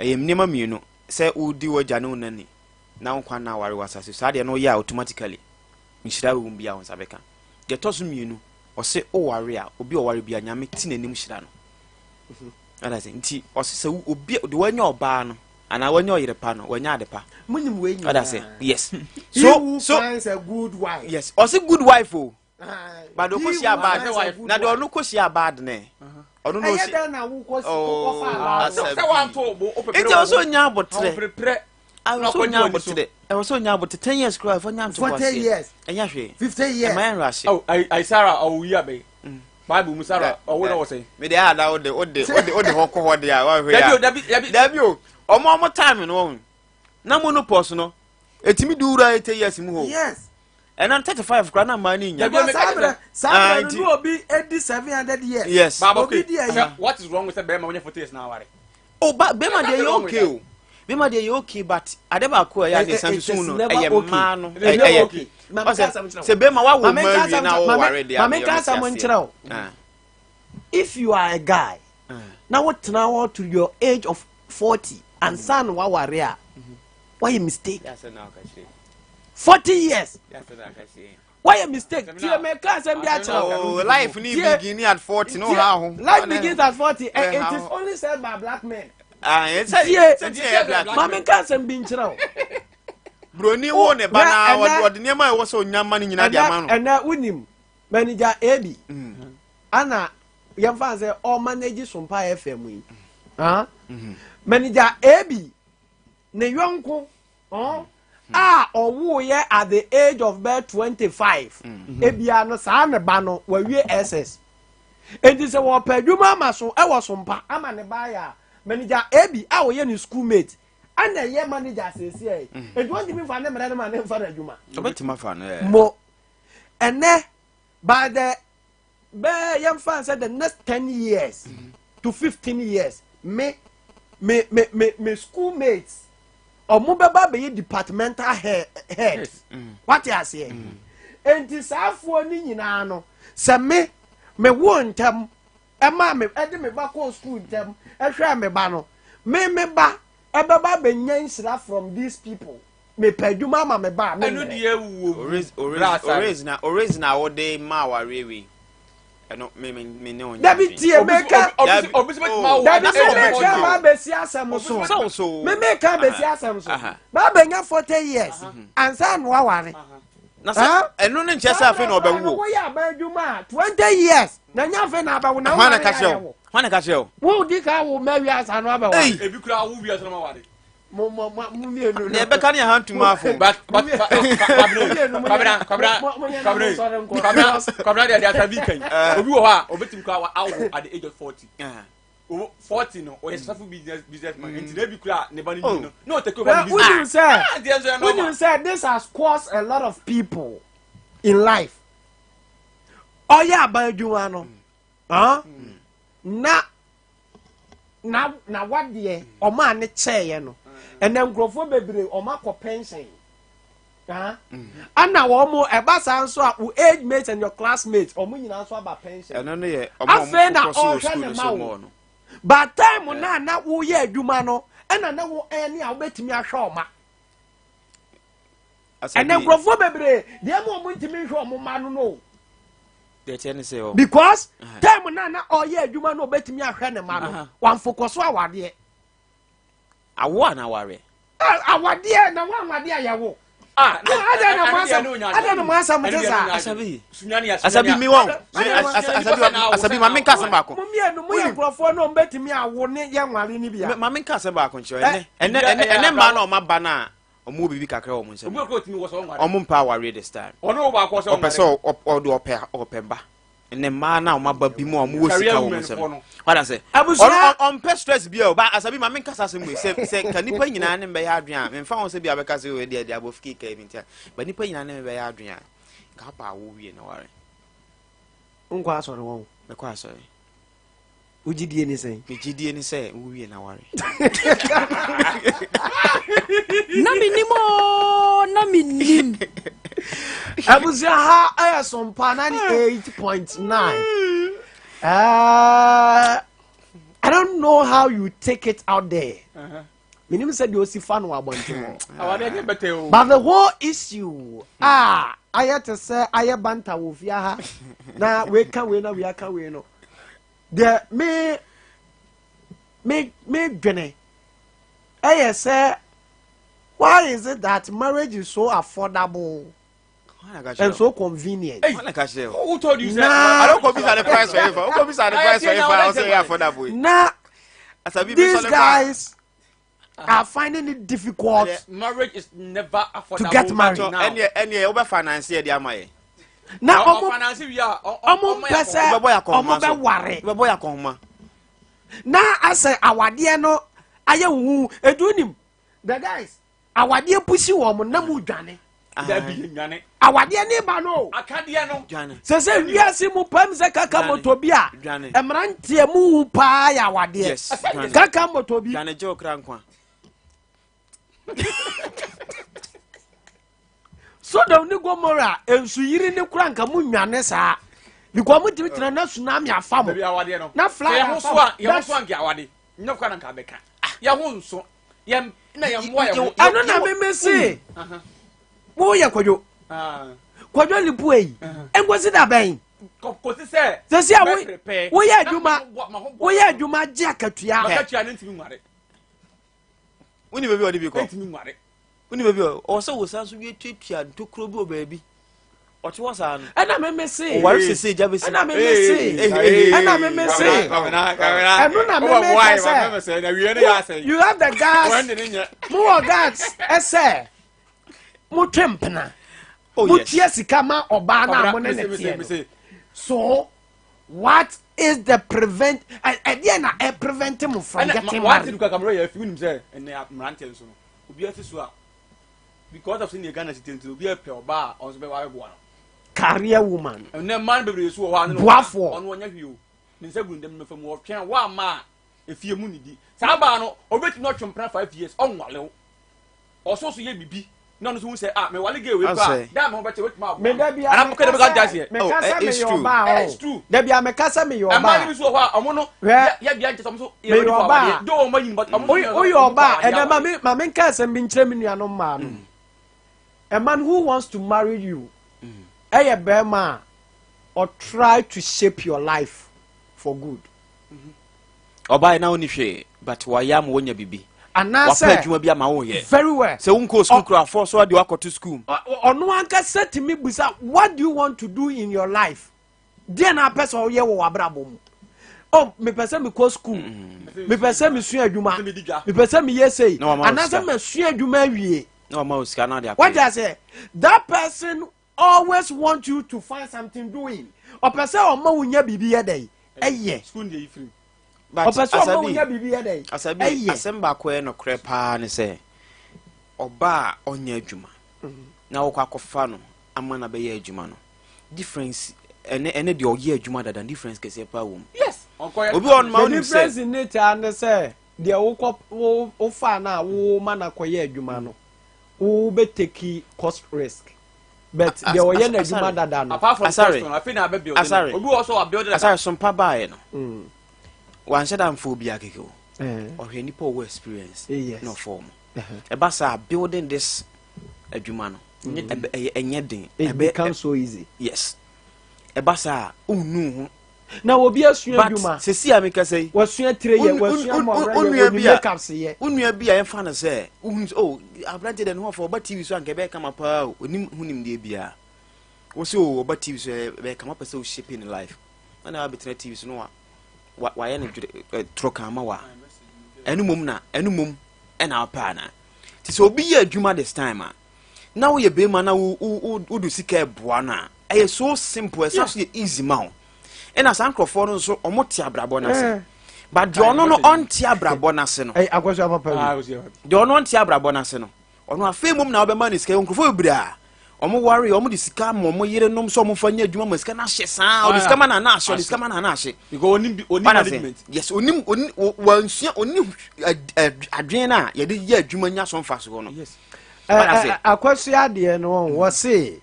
Ɛyɛ nneɛma mmienu: sɛ wodi w'agya ne wo nani na wo nkwa na aware wɔ asase so, saa deɛ no woyɛ a, automatically nhyira wɔ mu bi a wo nsa bɛka. Deɛ ɛtɔ so mmienu, ɔse woware a, obi a ɔware bi a, Nyame ti n'anim hyira no. Ɔda sɛ nti ɔse sɛ obi de wanya ɔbaa no. Anaa wanya ɔyere pa no, wanya ade pa. Munim wei nyinaa. Ɔda sɛ, yes. He So, who so, finds a good wife. Yes. Ɔse good wife o. But He ɔkɔ hyia who bad. finds a good Na deɛ wife. ɔno kɔ hyia bad nɛ. Ɔno na Ɛyɛ ɔsi. dɛn na wokɔ si Oh, wokɔfa laa asɛm. Sɛ wanto bo wopɛpɛrɛ Nti ɔsɛ onya abotrɛ. ahopereprɛ. Ɛwɔ sɛ onya abotrɛ. Ɛwɔ sɛ onya abotrɛ. 10 years koraa ɛfɔ nya nto 40 years. Ɛnyɛ hwee. 50 years. Ɛma yɛn rush. Oh, ayi Sarah ɔwɔ yi abɛyi. Bible mu Sarah ɔwɔ na ɔsɛn. Me de ada wo de wo de wo de wo de hɔ kɔ hɔ de a wahwɛ ya. Dabi o, dabi dabi. Dabi o. Ɔmo time no wɔn. Na menopause no. Etimi du wura 80 years mu hɔ. Ɛna 35 koraa na mmaa ne nya. Dabi, Because saa berɛ saa Ah, berɛ no nti- na obi edi 700 years. Yes. Baaba Obi okay. di ayi. Sɛ what is wrong with sɛ bɛrima wɔnyɛ 40 years na aware? O ba bɛrima deɛ Nothing yɛ wrong with okay o. Bɛrima deɛ yɛ okay, but ade baako a ɛyɛ Eh, ade san eh, it susu is no never ɛyɛ okay. mmaa no. It is never Ɛyɛ okay. Maame ɔsɛ nka asɛm nkyerɛ wo. sɛ bɛrima wawo Maame mmaa nka wie asɛm na nkyerɛ- wɔware deɛ Maame nka asɛm nkyerɛ wo. Ah. If you are a guy na wotena hɔ to your age of 40 ansa na waware a, wayɛ mistake. 40 years, wayɛ mistake. Tie, meka asɛm bi akyerɛ wo. Oh, life ni begin at 40 no ha ho. Life begins at 40 and Eh, it is how? only said by black men. Ah, sɛ Tie. sɛ tie yɛ black. Maame nka asɛm bi nkyerɛ wo. Broni wo ne ba na Ɛnɛ- ɔde nneɛma a ɛwɔ sɛ onya ma no nyinaa de ama ɛnɛ no. Ɛnɛ wonim manager AB ana yɛmfa sɛ ɔmanage Sompa FM yi. Ah? Manager AB ne yɔnko a ɔwoyɛ at the age of bɛɛ 25 ebia no, saa ne ba no wawie SS, enti sɛ wɔpɛ adwuma ama so ɛwɔ Sompa ama ne ba yɛ a, manager AB a wɔyɛ ne school mate ana ɛyɛ manager seesie yi, enti wɔntumi nfa ne mmerɛ no ma ne nfa no adwuma. Ɔbɛtumi afa no ɛ. Mo ɛnɛ by the bɛɛ yɛmfa sɛ the next 10 years to 15 years, me school mates ɔmo bɛba bɛyɛ departmental head. Wate aseɛ? Nti saafoɔ no nyinaa no, sɛ me wo ntɛm ɛma me ɛde me ba kɔɔ school ntɛm ɛhwɛ me ba no, me ba ɛbɛba bɛnya nhyira from these people. Mepɛ adwuma ama me ba a me Ɛno mmerɛ. deɛ wuo. Orez na orez na wɔde ma awareɛ wei. Ɛno me ne wo nya Dabi, adwene. tie, meka Dabi. Obi sɛ bɛtumi awo. Dabi, Na me sɛ meka ɔbɛtumi ba bɛsi asɛm so. Sɛ wo so. Me meka bɛsi asɛm so. Ba bɛnya 40 years ansa na waware. Na sɛ ɛno ne nkyɛ sɛ afei na ɔbɛwo o. Woyɛ aba adwuma a 20 years na nya afei na abɛwo na Hwan na woware ka kyerɛ ayɛ wo? Hwan na ka kyerɛ wo? Wo di ka wo ma wi asa no abɛware. Ei! Ebi kura awo wi asɔrɔ ma ware. Mo mo mo mo mmienu no. Nea ɛbɛka ne ɛha ntoma afo. But Kwabena Kwabena Kwabena Kwabena Kwabena Kwabena deɛ asa bi kan obi wɔ hɔ a obetumi kura awo at the age of 40. Owo 40 no ɔyɛ successful business man, nti na ebi kura ne ba ne nyi no na ɔtake over ne Wonim business. sɛ Ah, nti ɛnso yɛ normal. wonim sɛ this has caused a lot of people in life. Ɔyɛ aban adwuma no, ah, na wadeɛ ɔmo a ne kyɛɛyɛ no, ɛnɛ nkurɔfoɔ bebree ɔmo akɔ pension. Ah, ana wɔn ɛba saa nso a, wo age mates and your classmates ɔmo nyinaa nso aba pension. Ɛno no yɛ ɔmo a Afei ɔmo na kɔ so wɔ ɔrehwɛ school ne no ma so wo. mɔɔ no. But time na woyɛ adwuma no, ɛna na wo ɛne a wobɛtumi ahwɛ ɔma. Asa Ɛnɛ bi- nkurɔfoɔ bebree deɛ ma ɔmo ntumi nhwɛ ɔmo ma no. Deɛ kyerɛ ne sɛ ɔ Because time na ɔyɛ adwuma no ɔbɛtumi ahwɛ ne ma no, wamfokɔ so awadeɛ. Awo a na awareɛ. Ɛ, awadeɛ na wanwadeɛ a yɛwo. Ah, Adɛn na mo asɛm, adɛn na mo asɛm te saa? Asabi. Sunyani. Asabi mi wɔn. Asabi, Asabi, maame nka asɛm baako. Mo mmienu mo yɛ nkurɔfoɔ na ɔmbɛtumi awo ne yɛ nware ne bia. Maame nka asɛm baako nkyerɛ. Ɛnɛ ɛnɛ ɛnɛ ɛnɛ mmaa na ɔma ba na ɔmo wɔ biribi kakra wɔ ɔmo nsam. Obi okuro tumi wɔ sɛ ɔnware. Ɔmo mpa awareɛ this time. Ɔno wo baako sɛ Ɔpɛ sɛ ɔde ɔpɛ ba. Ɛnɛ mmaa na ɔmo aba bi mu a ɔmo wɔ Career sika wɔ ɔmo women nsam. foɔ no. Wada sɛ Abusua- ɔmpɛ stress bi a ɔba. Asabi, maame nka saa asɛm wei sɛ ka nipa nyinaa ne mbɛyɛ adwene a memfa ho sɛ bi abɛka sɛ wei deɛ de abɔ fike ka bi ntia, ba nipa nyinaa ne mbɛyɛ adwene a nka apa awo wie na ware. Nkɔ asɔre wɔn. Mɛkɔ asɔre. Wogyidie ne sɛn? Megyidie ne sɛ wowie na ware. Na menim o, na menim. Abusua, ha ɛyɛ Sompa 98.9. I don't know how you take it out there. Menim sɛ deɛ osi fa no wɔ abɔnten hɔ. Awadeɛ nyɛ bɛtɛ o. But the whole issue a ayɛ te sɛ ayɛ banta wɔ fie ha na wei ka wei na wei aka wei no deɛ, me dwene. Ɛyɛ sɛ why is it that marriage is so affordable and so convenient? Who told you? Na I don't bisa the price for efa. Who bisa the price for efa? I say affordable. Na these guys are finding it difficult. Marriage is never affordable. To get married. Ɛnni ɛnni ɔbɛ finance yɛ di ama yɛ. Na ɔmo ɔmo mpɛ sɛ ɔmo bɛ ware. Ɔbɛ bɔ yɛ akɔnhoma. Na asɛ awadeɛ no ayɛ huhu edu nim the guys awadeɛ pusi wɔn na mu dwane. Dabi nwane. Awadeɛ ne ba no. Akadeɛ no. Sɛ sɛ wiase mu pam sɛ kaka moto bi a mmeranteɛ mu hu paa yɛ awadeɛ. Kaka moto bi. Dwane gye okra nkwa. Sodom ne Gomora nsuyiri ne kura nka mu nwane saa. Because mo tumi tena na tsunami afa mo. Na fly afa mo. Yɛ ho so anke awade. Nyɛ kora na nka bɛka. Yɛ ho nso. Yɛ na yɛ mmoa yɛ ho. Ɛno na meme se. Mo yɛ kwadwo. Kwadwo lipu eyi. Nkosi da bɛn. Kosi sɛ. Sɛsi a woyɛ adwuma woyɛ adwuma gye akatua. Akatua ne ntumi nware. Woni baabi a ɔde bi kɔ. Ntumi nware. Woni baabi a ɔwɔ sɛ wosan so wie tuatua ntokuro bi wɔ baabi. Ɔte hɔ saa no. Ɛna meme se. Ɔware sese gya besi. Ɛna meme se. Ɛna meme se. Ɛno na meme ka sɛ. You have the guts. Mo wɔ guts ɛsɛ. Mo twe mpena. Mo tua sika ma ɔbaa na mo ne ne teɛ no. So what is the prevent? Ɛdeɛ na ɛ prevent mo from getting married. Ɛna wati duka kamara yɛ fi wunim sɛ ɛnɛ mmeranteɛ nso no obi ase so a because of senior Ghana citizen nti obi apɛ ɔbaa a ɔnso bɛ ware boa no. Career woman. Ɛnɛ mmaa no bebree so wɔ hɔ a boafoɔ. Ɔno ɔnyɛ hwee o ne nsa gu ne dɛm mɛfa mu ɔtwɛn wa ama a efie mu nidi saa baa no ɔbɛtumi ɔtwe mpena 5 years ɔnwale wo ɔso so yɛ bibi na ɔno nso hu sɛ ah mewale gay wei kora da me ho bɛkyɛ wetumi aboa me da bia meka sɛ meka sɛ meyɛ ɔbaa o da bia meka sɛ meyɛ ɔbaa ɛmaa no bi so wɔ hɔ a ɔmo no yɛ bia nkyɛ sɛ ɔmo so yɛ ready for awadeɛ do ɔmo ayi but ɔmo woyɛ ɔbaa ɛnɛ ma me ma me nka asɛm bi nkyerɛ me nuanom mmaa no a man who wants to marry you ɛyɛ bɛrima a ɔ try to shape your life for good. Ɔbaa na ɔni hwee but wayɛ ama wɔnya bibi. Anaasɛ wapɛ adwuma bi ama woyɛ. Very well. Sɛ wonkɔ sukuu kura afɔ so ade wakɔto sukuu. Ɔno ankasa tumi busa what do you want to do in your life? Deɛ na apɛ sɛ ɔyɛ wɔ w'abrabɔ mu. Oh, mepɛ sɛ mekɔ sukuu. Mepɛ sɛ mesua adwuma. Mepɛ sɛ meyɛ sei. Anaasɛ masua adwuma awie. Na wama wo sika na ɔde akɔyɛ. What I say? That person always want you to find something doing. Ɔpɛ sɛ ɔma wo nya biribi yɛ dɛ ɛyɛ. Ɔpɛ sɛ ɔma wo nya biribi yɛ dɛ ɛyɛ. Asɛm baako yɛ nokorɛ paa ne sɛ ɔbaa a ɔnyɛ adwuma na wɔkɔ akɔfa no ama no abɛyɛ adwuma no difference ɛne ɛne deɛ ɔyɛ adwuma dada difference kɛseɛ paa wɔ mu. Yes. Obi wɔ no ma The difference in it ne sɛ deɛ wokɔ wo wofa no a wo ma no akɔyɛ adwuma no wo bɛ take cost risk. But deɛ ɔyɛ n'adwuma dada no. Apart from cost no afei na abɛ build asare obi wɔ so wa build asare sompa baayɛ no wanhyɛ da mfa obi akeke o ɔhwɛ nipa ɔwɔ experience na ɔfɔ ɔmo ɛba saa building this adwuma no ɛnyɛ den. It becomes so easy. Yes, ɛba saa ohunu ho. Na obi asua adwuma. But sisi a meka sɛ yi. Wasua tire yɛ wasua mɔbrɛ yɛ wɔni makeup se yɛ. Onua bi a yɛmfa no sɛ ohun sɛ oh aberante dɛ ne ho afɔ ɔba TV so anka ɛbɛyɛ kama paa o onim ho nimdeɛ biara. Wɔsi o ɔba TV so ɛbɛyɛ kama pɛ sɛ o shape ne life. Na na abɛtena TV so no wa wayɛ no dwere toro kan ma wa. Ɛno mom na ɛno mom ɛna ɔpɛ ana. Ti sɛ obi yɛ adwuma this time a na woyɛ bɛrima na wo wo wo do sika ɛboa no a ɛyɛ so simple ɛsa so yɛ easy ma wo. Ɛna saa nkurɔfoɔ no nso ɔmo te abrabɔ no ase but deɛ ɔno no ɔnte abrabɔ no ase no deɛ ɔno ɔnte abrabɔ no ase no ɔno afei mom na ɔbɛma ne sika nkurɔfoɔ bebree a ɔmo ware ɔmo de sika ma ɔmo yere nom sɛ ɔmo fa nyɛ adwuma ma sika no ahyɛ saa ɔde sika ma na ana ahyɛ ɔde sika ma na ana ahyɛ yes onim onim wansua onim adwene no a yɛde yɛ adwuma nya so mfa soɔ no Akɔsua adeɛ no wɔ se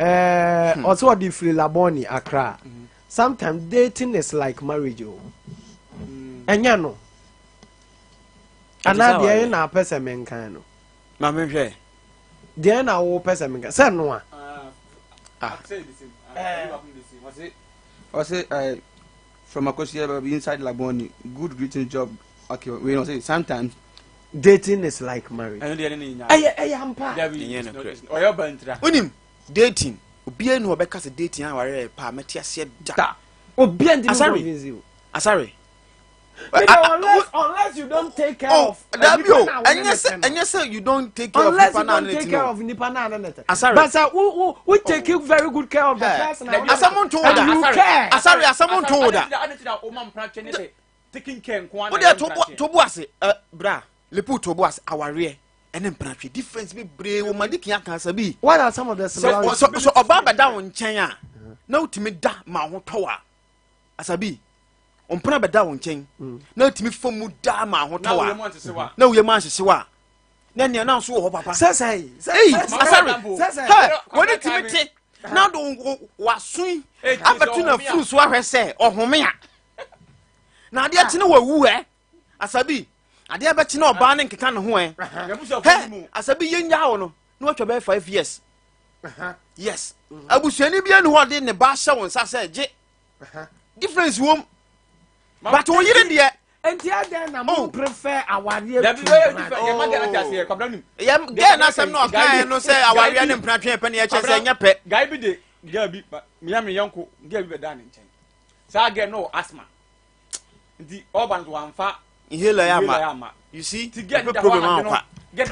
ɔsɛ ɔde firi Labone Accra. Sometimes dating is like marriage o. Ɛnyɛ no. Anaa deɛ na apɛ sɛ menkan no. Ma menhwɛ. Deɛ na wo pɛ sɛ menkan sɛ no a. Ɔsɛ from Akosua baby inside Labone good greeting job. Okay, wait, no, say sometimes. Dating is like marriage. Ɛno deɛ ne ne nyinaa. Ɛyɛ ampa. Dabi, Ɛnyɛ it's not- nokorɛ. ɔyɛ ɔba ntira. Wonim dating, obiara ni hɔ ɔbɛka sɛ dating awareɛ yɛ pɛ a mɛte aseɛ da. Da. Obiara ntumi Asare. convince you. Asare. Because unless you don't take care Oh, of dabi nipa o, na wo ne ɛnyɛ ne sɛ te no. ɛnyɛ sɛ you don't take care of Unless nipa you na don't ne take ti care no. of nipa na ne te. Asare. But sɛ wo take very good care of the Hey. person. Dabi, Asɛm nto wo da. And you Asare. care. Asare, asɛm nto wo da. Ade ti da o ma mpena twɛ ne sɛ taking care nko ara Wo na deɛ ɛyɛ to bo mpena twɛ. to bo ase. Ɛ bra, lepu to bo ase awareɛ ɛne mpenatwe difference bebree wɔ madi kan aka asa bi. What are some of the Sɛ similarities? sɛ ɔbaa bɛda wo nkyɛn a na wotumi da ma ho tɔ a asabi ɔmpena bɛda wo nkyɛn na wotumi fa mu da ma ho Na tɔ wo yɛ a mu antese wa. na woyɛ mu ahyehye wa na nea na nso wɔ hɔ papa. Sɛsɛyi. Ei, asare Sɛsɛyi. hɛ wɔne tumi te na de waso yi Ei, abɛto na furu so ahwɛ sɛ ɔhome a na adeɛ kye ne wawu ɛ asabi adeɛ bɛkye na ɔbaa ne nkeka ne ho ɛ Yɛbusuafo hɛ ni mu. asabi yɛnyaa wo no na watwa bɛyɛ 5 years, yes, abusuani bi ani hɔ de ne ba ahyɛ wo nsa sɛ gye difference wom, but wo yere deɛ. Nti adɛn na mo Oh. prefer awareɛ Dabi tu wɛyɛ mpena? different. Yɛ ma gɛ na te aseɛ kwabena nim. Yɛ gɛɛ n'asɛm na ɔkaeɛ no sɛ awareɛ ne mpenatwe pɛ ne yɛkyɛ sɛ ɛnyɛ pɛ. Guy bi de girl bi ba miya mi yɔnko girl bi bɛ da ne nkyɛn. Saa girl no wɔ asthma. Nti ɔba no so wamfa inhaler yɛ inhaler yɛ ama ama. You see, Ti girl ɛpɛ da hɔ problem anadwo no. akwa. Girl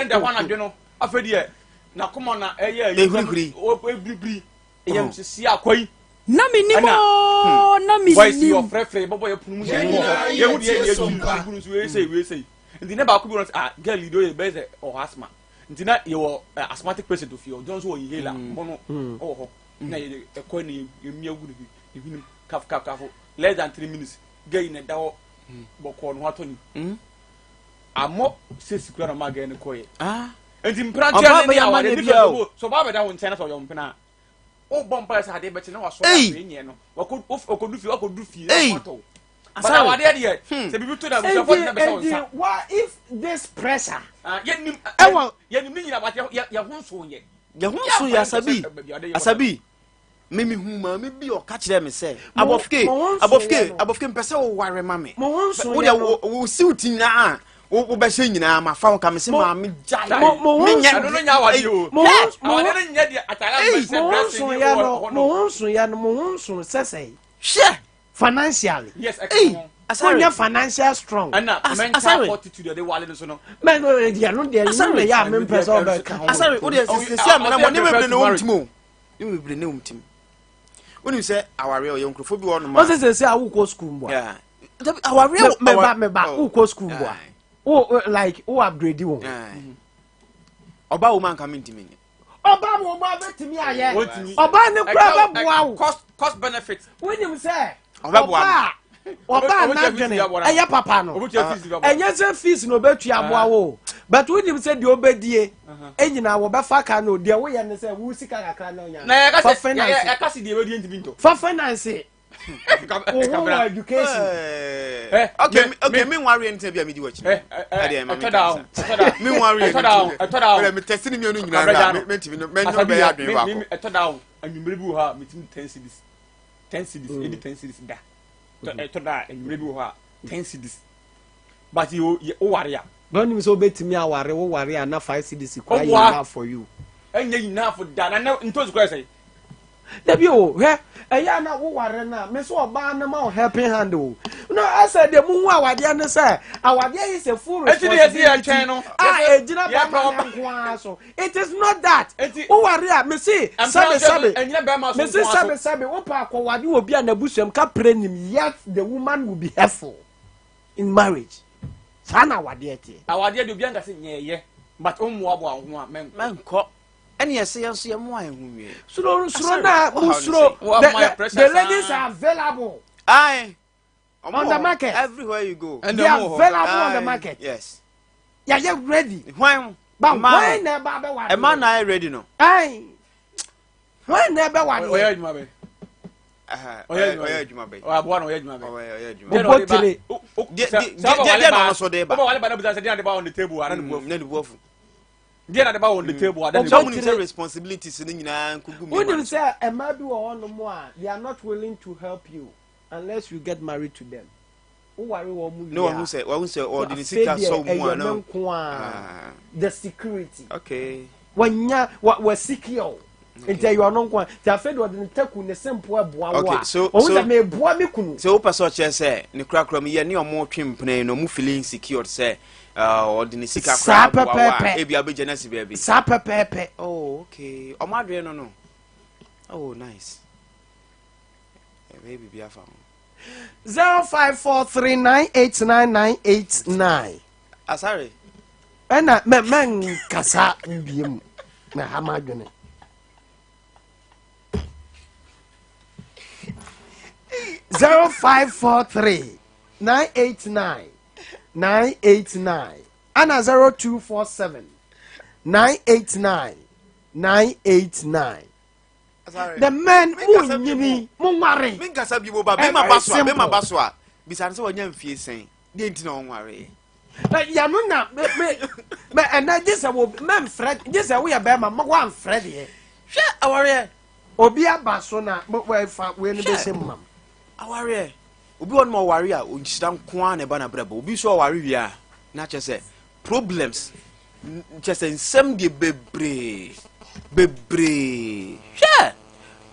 da hɔ anadwo no. Afei deɛ n'akoma na ɛyɛ ayi. Ehurihuri. Ehurihuri. Ɛyɛ sisi akɔ yi. Na menim Ɛna- o, na Voice yi menim. ɔfrɛfrɛ bɔbɔ yɛ punu mu yɛ wɔ hɔ. Yɛhu deɛ yɛ yɛ tu nso wei sei wei sei. Nti ne baako bi wɔ hɔ sɛ, ah, girl yi de oyɛ bɛyɛ sɛ ɔwɔ asthma. Nti na yɛwɔ asthmatic patient ofie ɔdɔn nso wɔ inhaler bɔ no ɔwɔ hɔ. Na yɛ ɛkɔ ne yɛ mia gu ne hwenem kaf kaf kaf, less than 3 minutes girl yi na ɛda hɔ bɔkɔɔ ne ho atɔ ne. Amɔ sesi kura na ɔma girl no kɔ yɛ. Ah. Nti Ɔbaa mperanteɛ ne bɛyɛ ne ama aware ne ne bia fɛ o. so ɔbaa bɛda wo nkyɛn na sɛ ɔyɛ mpena a wobɔ mpa sɛ adeɛ bɛkye na wasɔ Ei! afei nyɛ no wakɔdu fie wakɔdu fie na Ei! watɔ wo. But Asare. awadeɛ deɛ sɛ biribi to da abusuafoɔ de na bɛsɛ wo Nti nsa. what if this pressure Ah, yɛnim yɛnim ne nyina but yɛ ho nso yɛ. Yɛ ho nso yɛ asabi asabi mímí hu maame bi ɔka kyerɛ mi sɛ abɔfike mo ho nso abɔfike yɛ no. Abɔfike mpɛ sɛ woware ma me. Mo ho nso wo yɛ deɛ no. wo siw ti nyinaa a wobɛhyɛ nyinaa ma fa wo ka me sɛ Mo- maame gyae mo ho menyɛ. Ɛno no nyɛ awadeɛ o. Mo ho mo Awadeɛ ho no nyɛ deɛ atare Ei! abɛhyɛ mo ho dressing nso ne yɛ wɔ no hɔ mo ho nso yɛ no mo ho nso sɛsɛyi hwɛ financially. Yes, ɛka Ei! ho. Asare. Wonyɛ financial strong. Ɛna mental Asare. fortitude yɛde wale no so no. Mɛ no deɛ no deɛ no Asare. na yɛ a mempɛ sɛ ɔbɛka ho. Asare, wo deɛ Oh, sisi amena mo ɔsɛ nneɛma prepare bebree to na wɔm marry. tim o, nneɛma bebree na wɔm tim. Wonim sɛ awareɛ ɔyɛ nkurɔfoɔ bi wɔ hɔnom a Ɔsɛ sɛ awokɔ school mboa. Yeah. Dabi, awareɛ wɔ- Meba meba Oh. wokɔ school mboa. Aye. Wo like wo upgrade wo ho. Aye. Ɔba wo ma nka mentimi nyɛ. Ɔbaa wo ma bɛtumi ayɛ. Wɔntumi. Ɔbaa ne kura bɛboa wo. Cost benefit. Wonim sɛ Ɔbɛboa ɔbaa ɔbaa Ɔbɛtua n'adwene fees aboa no. ɛyɛ papa no. Obutua fees bi aboa. Ɛnyɛ sɛ fees na ɔbɛtua aboa wo, but wonim sɛ deɛ ɔbɛdie ɛnyina wɔbɛfa ka no deɛ woyɛ ne sɛ wo sika kakra na ɔnya Na yɛka fa sɛ finance yɛka sɛ deɛ ɛbɛdie ntumi ntɔ. Fa finance wo ho wɔ education. Okay, okay, me nwareɛ no sɛ bi a medi w'akyi. Ɛdeɛ, ma ɛtɔ da o, ɛtɔ da. Me nwareɛ Ɛtɔ da o, ɛtɔ da o. no metɛse ne mmienu nyinaa hwɛ a, mentimi no mɛnyɛ bɛyɛ adwene baako. Ɛtɔ da o, anwummere bi wɔ hɔ a metumi 10 cedis, 10 cedis ɛdi 10 cedis da. Ɛtɔ da a anwummere bi wɔ hɔ a 10 cedis, but yɛ woware a. Na wonim sɛ wobɛtumi aware wo ware a na 5 cedis kora yɛ Ɔboa. enough for you. Ɛnyɛ nyinaa fo da na ne ntosi kora sɛ. Dabi o, hwɛ, ɛyɛ a na woware no a me sɛ ɔbaa no ma wo helping hand o no ɛsɛ deɛ muhu awadeɛ ne sɛ awadeɛ yi sɛ full Enti deɛ yɛsi responsibility yɛtwɛn no, a ɛgyina yɛpɛ bɛrima no nko ara so. It is not that. Enti- Woware a mese sɛbe sɛbe ɛnyina bɛrima so mese nko ara sɛbe so. sɛbe wopɛ akɔwade wɔ bi a n'abusuam ka pere nim, yet the woman will be helpful in marriage. Saa na awadeɛ teɛ. Awadeɛ deɛ obiara nka sɛ nyɛɛyɛ, but wommoaboa wo ho a mɛnkɔ. Mɛnkɔ ɛne yɛsɛ yɛn nso yɛmmoa yɛn ho nwie. Suro suro Asare, na wo how mo ne suro sɛ? Wo the ama yɛ the pressure the ladies saa. are available Aye. on the market. Everywhere you go. Ɛna They are ɔmo wɔ hɔ. available on the Aye. market. Yes. Yɛyɛ ready. Hwan? But Mmaa no. when na ɛba bɛware? Ɛma na ayɛ ready no. Ayi, when na ɛbɛware? Ɔyɛ adwuma bɛ. Ɛhɛ, Ɔyɛ ɔyɛ adwuma bɛyi. Ɔyɛ aboa na ɔyɛ adwuma bɛ. Ɔyɛ adwuma. Deɛ na Ɔbɔ ɔde ba- tire. Deɛ na ɔno nso de ba. Wobɛ wale ba na bisa sɛ deɛ na de ba on the table a na ne bu afu. Na ne bu afu. Deɛ na de ba on the table a na ne Sɛ bu ɔmo afu. nim sɛ responsibilities no nyinaa nkogu mmarima Wonim no so. sɛ mmaa bi wɔ hɔnom a they are not willing to help you unless you get married to them. Woware wɔn mu wie a. Ne wahu sɛ wahu sɛ ɔde ne sika sɔ mu a na. Afei deɛ ɛyɛ me nko a. The security. Okay. Wanya wa wa secure. Nti ɛyɛ ɔno nko a. Nti afei deɛ ɔde ne taku ne sempo ɛboa wo a. So ɔhu sɛ meboa me kunu. So wopɛ sɛ ɔkyerɛ sɛ ne korakora mu yɛ ne ɔmo twe mpena yi no ɔmo feeling insecure sɛ ɔde ne sika koraa boa wo a ebi abɛgya no asi baabi. Saa pɛpɛɛpɛ. Oh okay. Ɔmo adwene no no. Oh nice. Ɛbɛyɛ biribi afa ho. 0543989989. Asare. Ɛna mɛ mɛ nkasa mbiem na ha ma adwene. 0543989989 ana 0247989989. The men mu nyini mu nware. Mi nkasa bi mo ba bɛma ba so a bɛma ba so a bisa no sɛ wanya mfie sɛn deɛ nti na ɔnware. Na yano na me me me ɛnɛ gye sɛ wo mɛmfrɛ gye sɛ woyɛ bɛrima ma woamfrɛ deɛ. Hwɛ awareɛ. Obi aba so na wɔfa wei no bɛhyɛ mu mam. Awareɛ obi wɔ no ma ɔware a nhyira nko ara na ɛba n'abrabɔ obi nso ɔware wie a na kyerɛ sɛ problems kyɛ sɛ nsɛm deɛ bebree bebree hwɛ.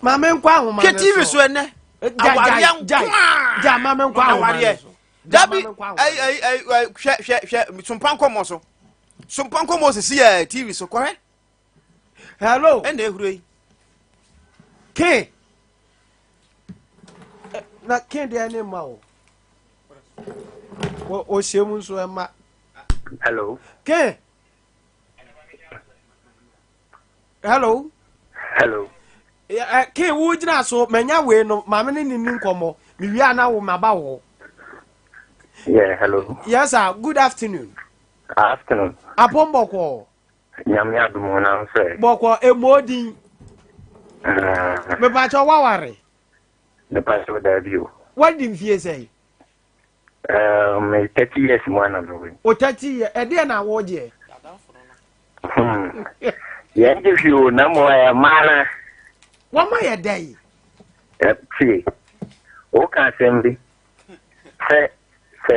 Maame nkɔ ahoma no so. Hwɛ tv so ɛnɛ. Awareɛ nko ara. Maame nkɔ ahoma no so. Dabi ɛyi ɛyi ɛyi hwɛ hwɛ hwɛ sompa nkɔmɔ so sompa nkɔmɔ sisi yɛ tv so kɔhwɛ. Hello. Ɛna ehuro yi. Ke. Na ke deɛ ne mma o. Ɔhyɛ mu nso ɛma. Hello. Ke. Hello. Hello. Eh, ke wo gyina so manya wei no maame ne ne ni nkɔmmɔ mewie a na wo maba wo. Yeah, hello. Yes sir, good afternoon. Afternoon. Apɔm bɔkɔɔ. Nyame adom na nso ɛ. Bɔkɔɔ emo din. Ah. Mepakyɛ waware. Mepakyɛ daabi o. Wadi mfie sɛn? Eh, me 30 years mu ana me wei. O 30 years, ɛdeɛ na wogyeɛ? Hmm. Yɛn gye hwee o, na mmom ɛyɛ mmaa na. Wɔma yɛ dɛ yi. Tie, woka asɛm bi sɛ sɛ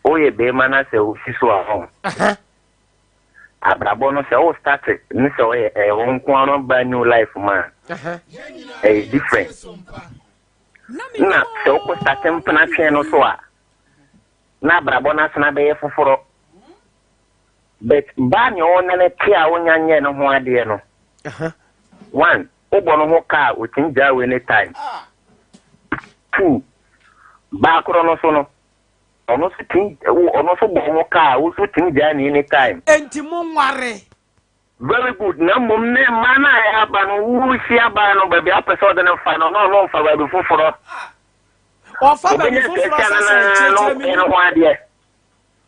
woyɛ bɛrima na sɛ wosi so a ho. Abrabɔ no sɛ wo start ne sɛ ɔyɛ ɛyɛ wo nko ara ba new life mu a, ɛyɛ different. Na sɛ wokɔ start mpena twɛn no so a, na abrabɔ no asena bɛyɛ foforɔ. But baa nea ɔne no te a wonya nyɛɛ no ho adeɛ no, one, wobɔ no ho ka a ɔtumi gyaa wo anytime. Two, baa korɔ no so no, ɔno nso tumi, ɔno nso bɔ ho ka a wo nso tumi gyaa no anytime. Enti monware. Very good, na mmom ne mmaa no a ɛaba no, wohyia baa no baabi a wopɛ sɛ ɔde no fa no, na ɔno ɔmfa baabi foforɔ. Ɔfa baabi Obɛnya foforɔ tiatia sɛ no sɛ na na kyerɛkyerɛ me ɔpɛ no mu. ho adeɛ.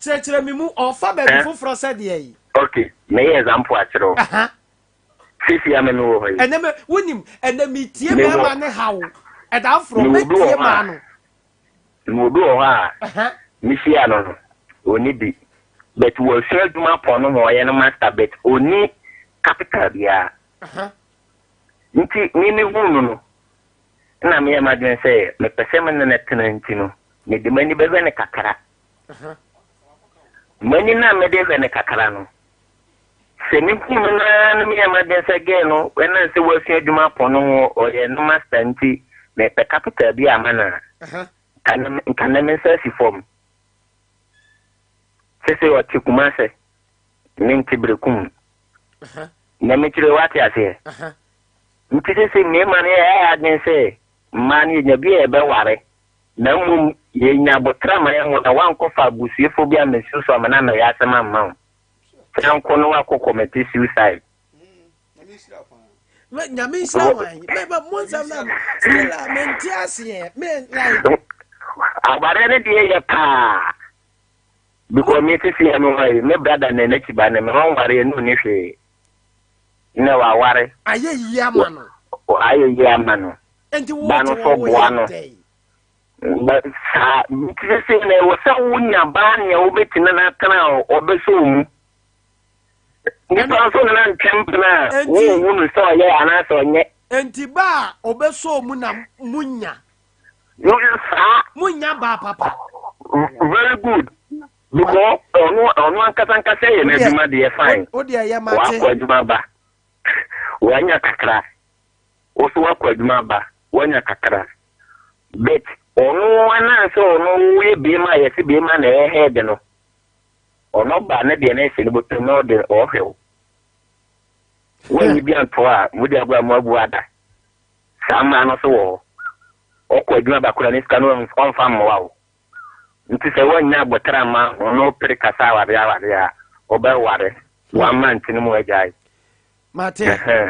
Kyerɛkyerɛ me mu, ɔfa baabi Eh? foforɔ sɛ deɛ yi. Ok, mɛyɛ example akyerɛ wo. Seesei a me mewɔ hɔ yi. Ɛnɛ me, wonim, ɛnɛ metie Mewɔ, mmarima ne haw. Ɛda aforɔ, mewɔ bi wɔ mɛtie hɔ maa a, no. mewɔ bi wɔ hɔ a, mehyia no no, ɔnni bi. But wasua adwuma pɔn no ho, ɔyɛ no master, but ɔnni capital biara. Nti me mehuu no no, na meyɛ m'adwene sɛ mepɛ sɛ me ne no tena nti no, mede m'ani bɛhwɛ no kakra. M'ani no a mede hwɛ no kakra no, sɛ mehu no na na meyɛ m'adwene sɛ girl no, ɛnam sɛ wasua adwuma apɔn no ho, ɔyɛ no master nti, mepɛ capital bi ama no a, nka na me nsa asi fam. Sese ɔte Kumase, me nte Berekum. Na mekyerɛ wate aseɛ. Nti sese mmarima no yɛyɛ adwene sɛ mmaa no yɛnya bi a yɛbɛware. Na mmom yɛnya aboterɛ ama yɛn ho na woankɔfa abusuafoɔ bi ammɛsi wo so amma no ammɛyɛ asɛm amma wo. Sɛ anko no woakɔ commit suicide. Nyame nhyira wan. Mɛ mɛ mo nsɛm na still a mente aseɛ. Me like. Awareɛ no deɛ yɛ paa. Because me sisi ya me hɔ yi, me brother na n'akyi ba no, me ho nwareɛ no nni hwee. Nnɛ waware. Ayɛ yie ama no. Ayɛ yie ama no. Enti wo Ba no te so hɔ wo boa yɛ no. dɛn? Ba saa nti sese na ɛwɔ sɛ wonya baa nea wobɛtumi no atena a ɔbɛsɔ wo mu. Nipa nso nana ntwɛn mpena a wonhu no sɛ ɔyɛ anaasɛ ɔnyɛ. Enti ba a ɔbɛsɔ mu na munya. Saa. Munya baa papa. Very good because ɔno ɔno ankasa ankasa yɛ n'adwuma deɛ fine. Wo deɛ yɛ mate. Wakɔ adwuma ba wanya kakra wo so wakɔ adwuma ba wanya kakra but ɔno anaasɛ ɔno woyɛ beema a yɛse beema na ɛyɛ head no ɔno ba ne deɛ na ɛhyɛ ne bɔtɔm na ɔde ɔhwɛ wo woanyi bi anto a mode agorɔ a moabu ada. Saa mmaa no nso wɔ hɔ. Ɔkɔ adwuma ba koraa ne sika no ɔmfa mmoa wo. Nti sɛ woannya aboterɛ amma ho na wopere kasa awareɛ awareɛ a, wobɛware one month no mu agyae. Mate,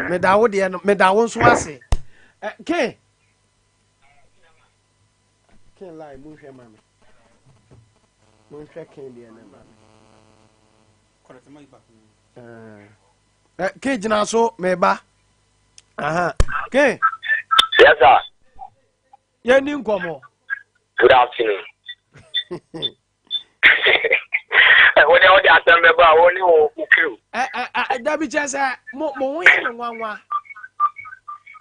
meda wo deɛ no, meda wo nso ase. Ke. Ke lie, monhwɛ ma me. Monhwɛ ke deɛ no ma me. Ke gyina so, meba. Aha. Ke. Yes, sir. Yɛni nkɔmmɔ. Good afternoon. Wo de wo de asɛm bɛba a wo ne wo wo crew. Ɛ ɛ dabi kyɛ sɛ mo mo ho yɛ me nwanwa.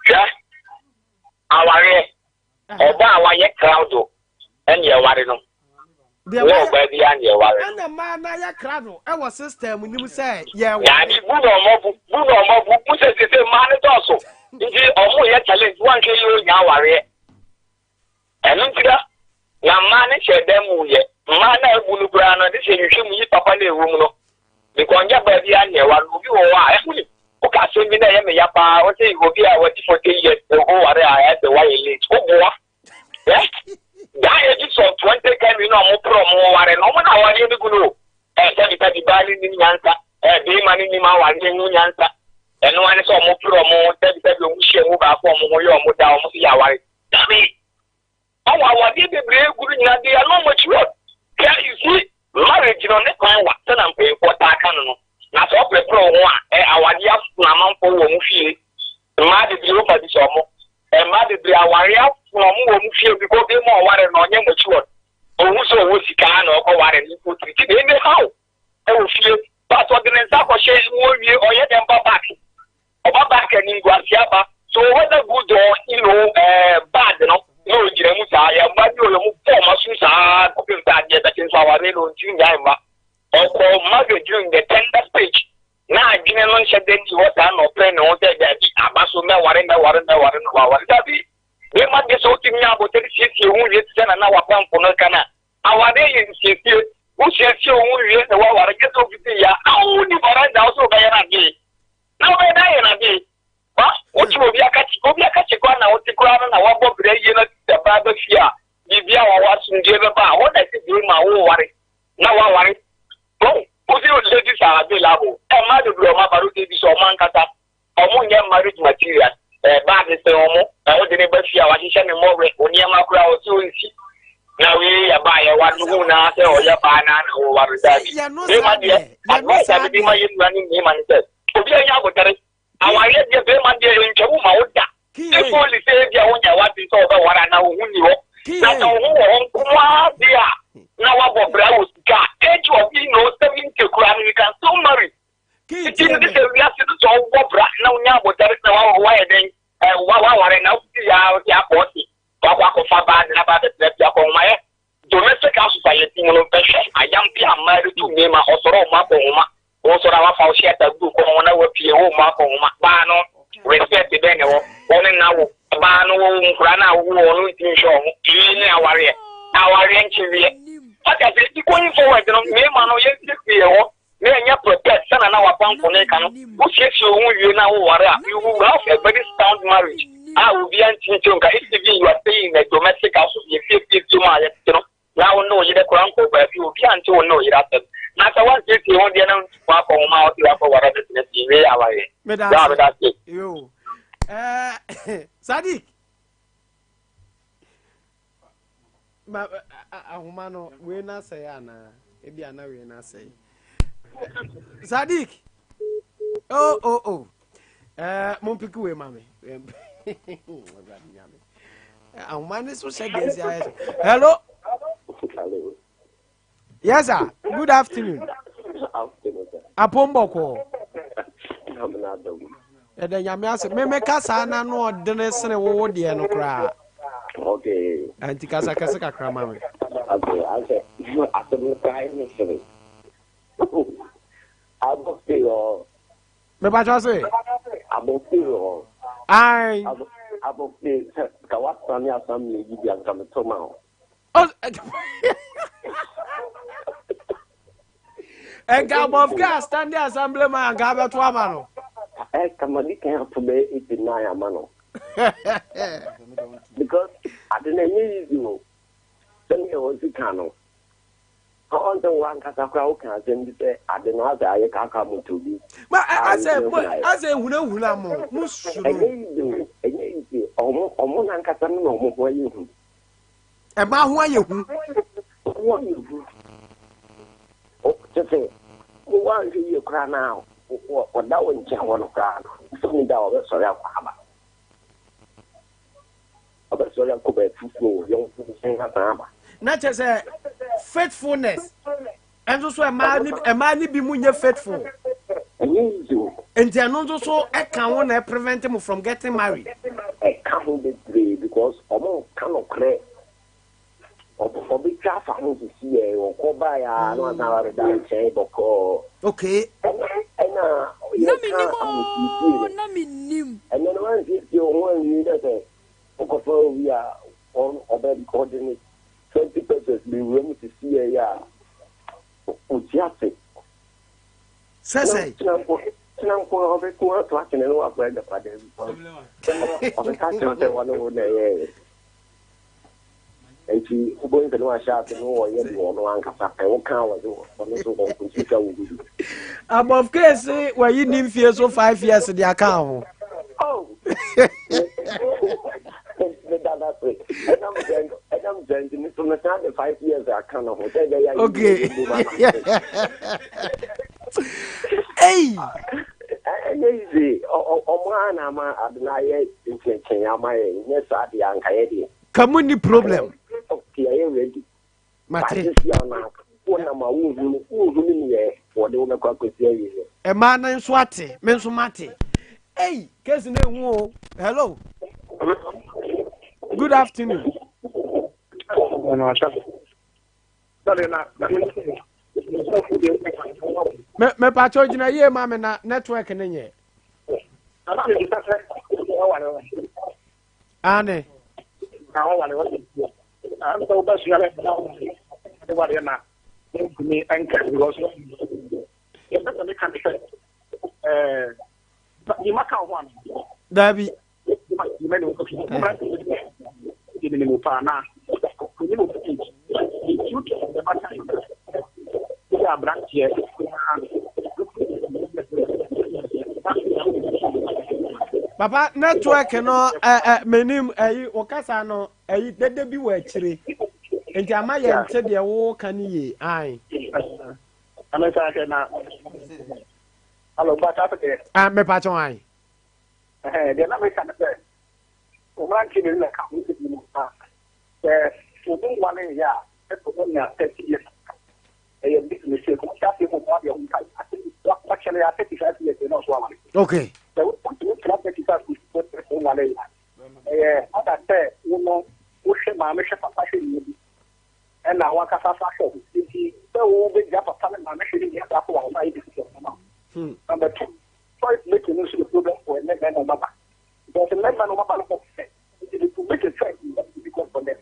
Hwɛ awareɛ ɔbaa a wayɛ krado ɛne ɛware no. Deɛ Wɔ ɔbaa bi a ne ɛware no. Ɛna mmaa na yɛ krado ɛwɔ system nim sɛ yɛ ware. Dabi bu na ɔmo bu bu na ɔmo bu bu sɛ sese mmaa no dɔɔso nti ɔmo yɛ challenge wanhwɛ yie onya awareɛ. Ɛno nti na na mmaa no hyɛ dan mu yɛ. Mmaa no a abu no koraa no, ɛde sɛ nhwehwɛ mu yi papa no a ɛwɔ mu no. Because ɔnyɛ baa biara na ɛware no. Obi wɔ hɔ a, ɛho nim. Woka asɛm bi na ɛyɛ me ya paa. Wo sɛ obi a wadi 40 years woware a ɛsɛ woayɛ late. Woboa. Eh? That age of 20 kan na ɔmo pere ɔmo ware no, ɔmo na awareɛ no gu no o. Eh, sɛbi sɛbi baa no nim nyansa. Eh, bɛrima no nim awareɛ ho nyansa. Ɛno ara ne sɛ ɔmo pere ɔmo, sɛbi sɛbi ɔmo hyia mu baako ɔmo ho yɛ ɔmo da, ɔmo so yɛ aware. Dabi! Ɔwɔ awadeɛ bebree gu no nyinaa they are not matured. Hwɛ you see marriage no ne kwan wa sɛna mpanyinfoɔ taa ka no no na sɛ ɔprepere wo ho a ɛ awadeɛ afono amanfoɔ wɔ ɔmo fie mmaa bebree wofa bi sɛ ɔmo mmaa bebree awareɛ afono ɔmo wɔ ɔmo fie because obi ma ɔware no ɔnyɛ matured ohu sɛ ɔwɔ sika na ɔkɔ ware no nti ɔtiriti na anyhow ɛwɔ fie but ɔde ne nsa akɔhyɛ mu owie ɔyɛ dɛn ba back Ɔba back animguase aba so whether good or you know eh, bad no na ɔgyina mu saa yɛn mma bi ɔyɛ mu bɔ ɔma so saa kɔpem sɛ adeɛ bɛkye nso awareɛ no ɔntumi nyae mma ɔkɔ marriage no in the tender stage na adwene no nhyɛ da nni hɔ saa na ɔpere ne ho sɛ daabi aba so mɛware mɛware mɛware no waware daabi bɛma deɛ sɛ wotumi nya abotare siesie ho wie te sɛ na na wapamfo no ka no a Awareɛ yɛ nsiesie. Wosiesie wo ho wie na woaware gye sɛ wofiti yɛ a na wonni veranda wo sɛ wobɛyɛ no adeɛ na wobɛyɛ dɛ ayɛ no adeɛ ba wote obi akakye obi akakye koraa na wote koraa no na woabɔ bra yie na sɛ baa ba fie a biribi a wɔwɔ asomdwoeɛ bɛba a hɔ na ɛsɛ bie ma woware na woaware wɔn wosi ladies are available ɛmmaa bebree ɔmo abaro de bi sɛ ɔmo ankasa Ɔmo nyɛ marriage material eh bag sɛn ɔmo eh wode ne ba fie a wahyehyɛ ne mmɔwerɛ wo nneɛma koraa ɔse ɔnsi na wei yɛ baa yɛ ware no hu naa sɛ ɔyɛ baa naa na ɔware daabi bɛɛma deɛ advice a mede ma yɛ nua ne mmarima ne sɛ obi anya abotare awareɛ deɛ bɛɛma deɛ ɛntwa mu ma wo da if only sɛ ebi a wonya w'adwene sɛ ɔbɛware anaa wo ho nni hɔ na sɛ wo ho wɔ hɔ nko ara deɛ a na wabɔ bra wɔ sika age of you know 70 koraa no you can still marry Nti no sɛ wiase no sɛ ɔbɔ bra na wonya abotare na wayɛ dɛn waware na wofiti yɛ a wode akɔ ɔse wakɔ akɔfa baa de naba abɛtena fie akɔ nhoma yɛ domestic house a yɛte mu no bɛhwɛ ayampe a mmaa retu mmarima ɔsɔre ɔmo akɔ nhoma wosɔre a wafa wo shirt agu kɔn ho na wapie wo ɔmo akɔ nhoma baa no respect bɛn na ɛwɔ wo ne na wo baa no wo nkora no a wowo wɔn no ntumi nhwɛ ɔmo wei ne awareɛ awareɛ nkyeweɛ ɔka sɛ going forward no mmarima no yɛnsiesie hɔ na ɛnyɛ prepared sɛnea na w'apamfo no reka no, wosiesie wo ho wie na woware a, you will have a very sound marriage a obiara ntumi ntew nka. If even you are staying in a domestic house, yɛ fie fie fie mu a yɛtete no, na wo ne wo yere koraa nkɔ baabi, obiara nte wo ne wo yere asɛm. Na sɛ woansiesie ho deɛ na woakɔ nwoma a wode wakɔware abɛtena fie, wei yɛ awareɛ. Meda Bra, ase. meda ase. Yo. Eh, Sadiq. Ma ahoma no wei na asɛe anaa? Ebi ana wei na asɛe. Sadiq. Oh oh oh. Eh, mo mpiki wei ma me. Ahoma ne so hyɛ deɛ si ayɛ so. Hello. Yes sir. Good afternoon. Apombɔkɔ. Yɛda Nyame ase. Me me kasa na no ɔdene sene wowo deɛ no koraa. Okay. Nti kasa kɛse kakra ma me. Okay, asɛ asɛm no koraa yɛ me sere. Abɔfee hɔ. Mepakyɛ se. Abɔfee hɔ. Ae. Abɔfee sɛ ka wasane assembly yi bi anka meto ma wo. Nka abɔfke a standing assembly man anka abɛto ama no. Ɛ kama di kan ato bɛyɛ 89 ama no. Because ade na ɛnyɛ easy o. Sɛnea wɔsi ka no. Ɔn sɛ wo ankasa koraa woka asɛm bi sɛ ade no asɛ ayɛ kaka moto bi. Ma asɛ asɛ ehunahuna mo mo suro. Ɛnyɛ easy o, ɛnyɛ easy. Ɔmo ɔmo nankasa no na ɔmo ho ayɛ hu. Ɛmaa ho ayɛ hu. Ho ayɛ hu. Kyɛ sɛ woanhwɛ yie koraa no a, ɔda wo nkyɛn hɔ no koraa no, sɛ ne da a ɔbɛsɔre akɔ aba. Ɔbɛsɔre akɔ baabi foforɔ wɔ yɔnko nkyɛn asan aba. Na kyɛ sɛ faithfulness ɛnso so ɛmaa ne ɛmaa ne bi mu nyɛ faithful. Ɛnyɛ easy o. Nti ɛno nso so ɛka ho na ɛprevent mo from getting married. Ɛka ho bebree because ɔmo nka nokorɛ. Ɔbɛtwa afa ho sisi yɛ ɔkɔ baa yɛ a na wasan aba abɛda nkyɛn bɔkɔɔ. Okay. Ɛna ɛna Na yɛka menim ahosiesie oo, no. na menim. Ɛnɛ no wansiesie wo ho anwie dɛ sɛ wokɔfa obi a ɔbɛ ɔde ne 20 pesos bewura mu sisi yɛ yɛ a ɔti ase. Sɛ sɛ. Tena nko tena nko a ɔbɛko ato atwene no wakɔ agyapadeɛ because ɔbɛka kyerɛ sɛ wɔne wo na ɛyɛɛ. Nti wobɛhu sɛ ne wahyɛ ase no wɔyɛ deɛ ɔno ankasa pɛ woka a wɔde ɔno nso ɔntwitwa wo ho bi. Above case wayi ne mfie so 5 years de aka ho. Oh! Meda no ase. Ɛnam sɛ ɛnam sɛ nti me so mesan de 5 years aka no ho sɛ ɛbɛyɛ a yɛbɛbu ma no. Ei! Ɛnyɛ easy. Ɔmo a na ama ade no ayɛ nkyɛnkyɛn ama yɛ nyɛ saa deɛ anka yɛ deɛ. Ka mu ni problem. Okay, ayɛ ready. Mate. Ase si ana wonam a wonhunu wonhunu neɛ wɔde wo bɛkɔ akɔsi awie. Ɛmaa no nso ate, me nso mate. Ei, case no ehu o. Hello. Good afternoon. Me me pacho gyina yie ma me na network ne nyɛ. Ane. Dabi. Papa, network no ɛ ɛ menim ɛyi wo kasa no ɛyi dede bi wɔ akyire nti ama yɛn nte deɛ wɔka no yie ae. Ah, mepa kyɛw ae. Deɛ na meka ne sɛ mmeranteɛ mmienu na ɛka ho sɛ bi mu a sɛ obi nware yɛ a ɛsɛ ɔnya 30 years, ɛyɛ big mistake. Wɔn hyɛ aseɛ mu ɔmo adeɛ ho nka wakyɛ no yɛ 35 years na ɔso aware. Sɛ wotumi tena 35 to 40 nware yɛ a, ɛyɛ ɔda sɛ wo no wohwɛ maame, hwɛ papa, hwɛ nua bi ɛna wankasa fa hwɛ ho. Nti sɛ wobɛgya papa ne maame hwɛ ne nua saa kɔ wɔ ayɛ difficult ama. Number two, choice making no nso yɛ problem for ɛnɛ mmarima ɔmaba because mmarima no ɔmaba no kɔ fɛ nti to make a choice is very difficult for them,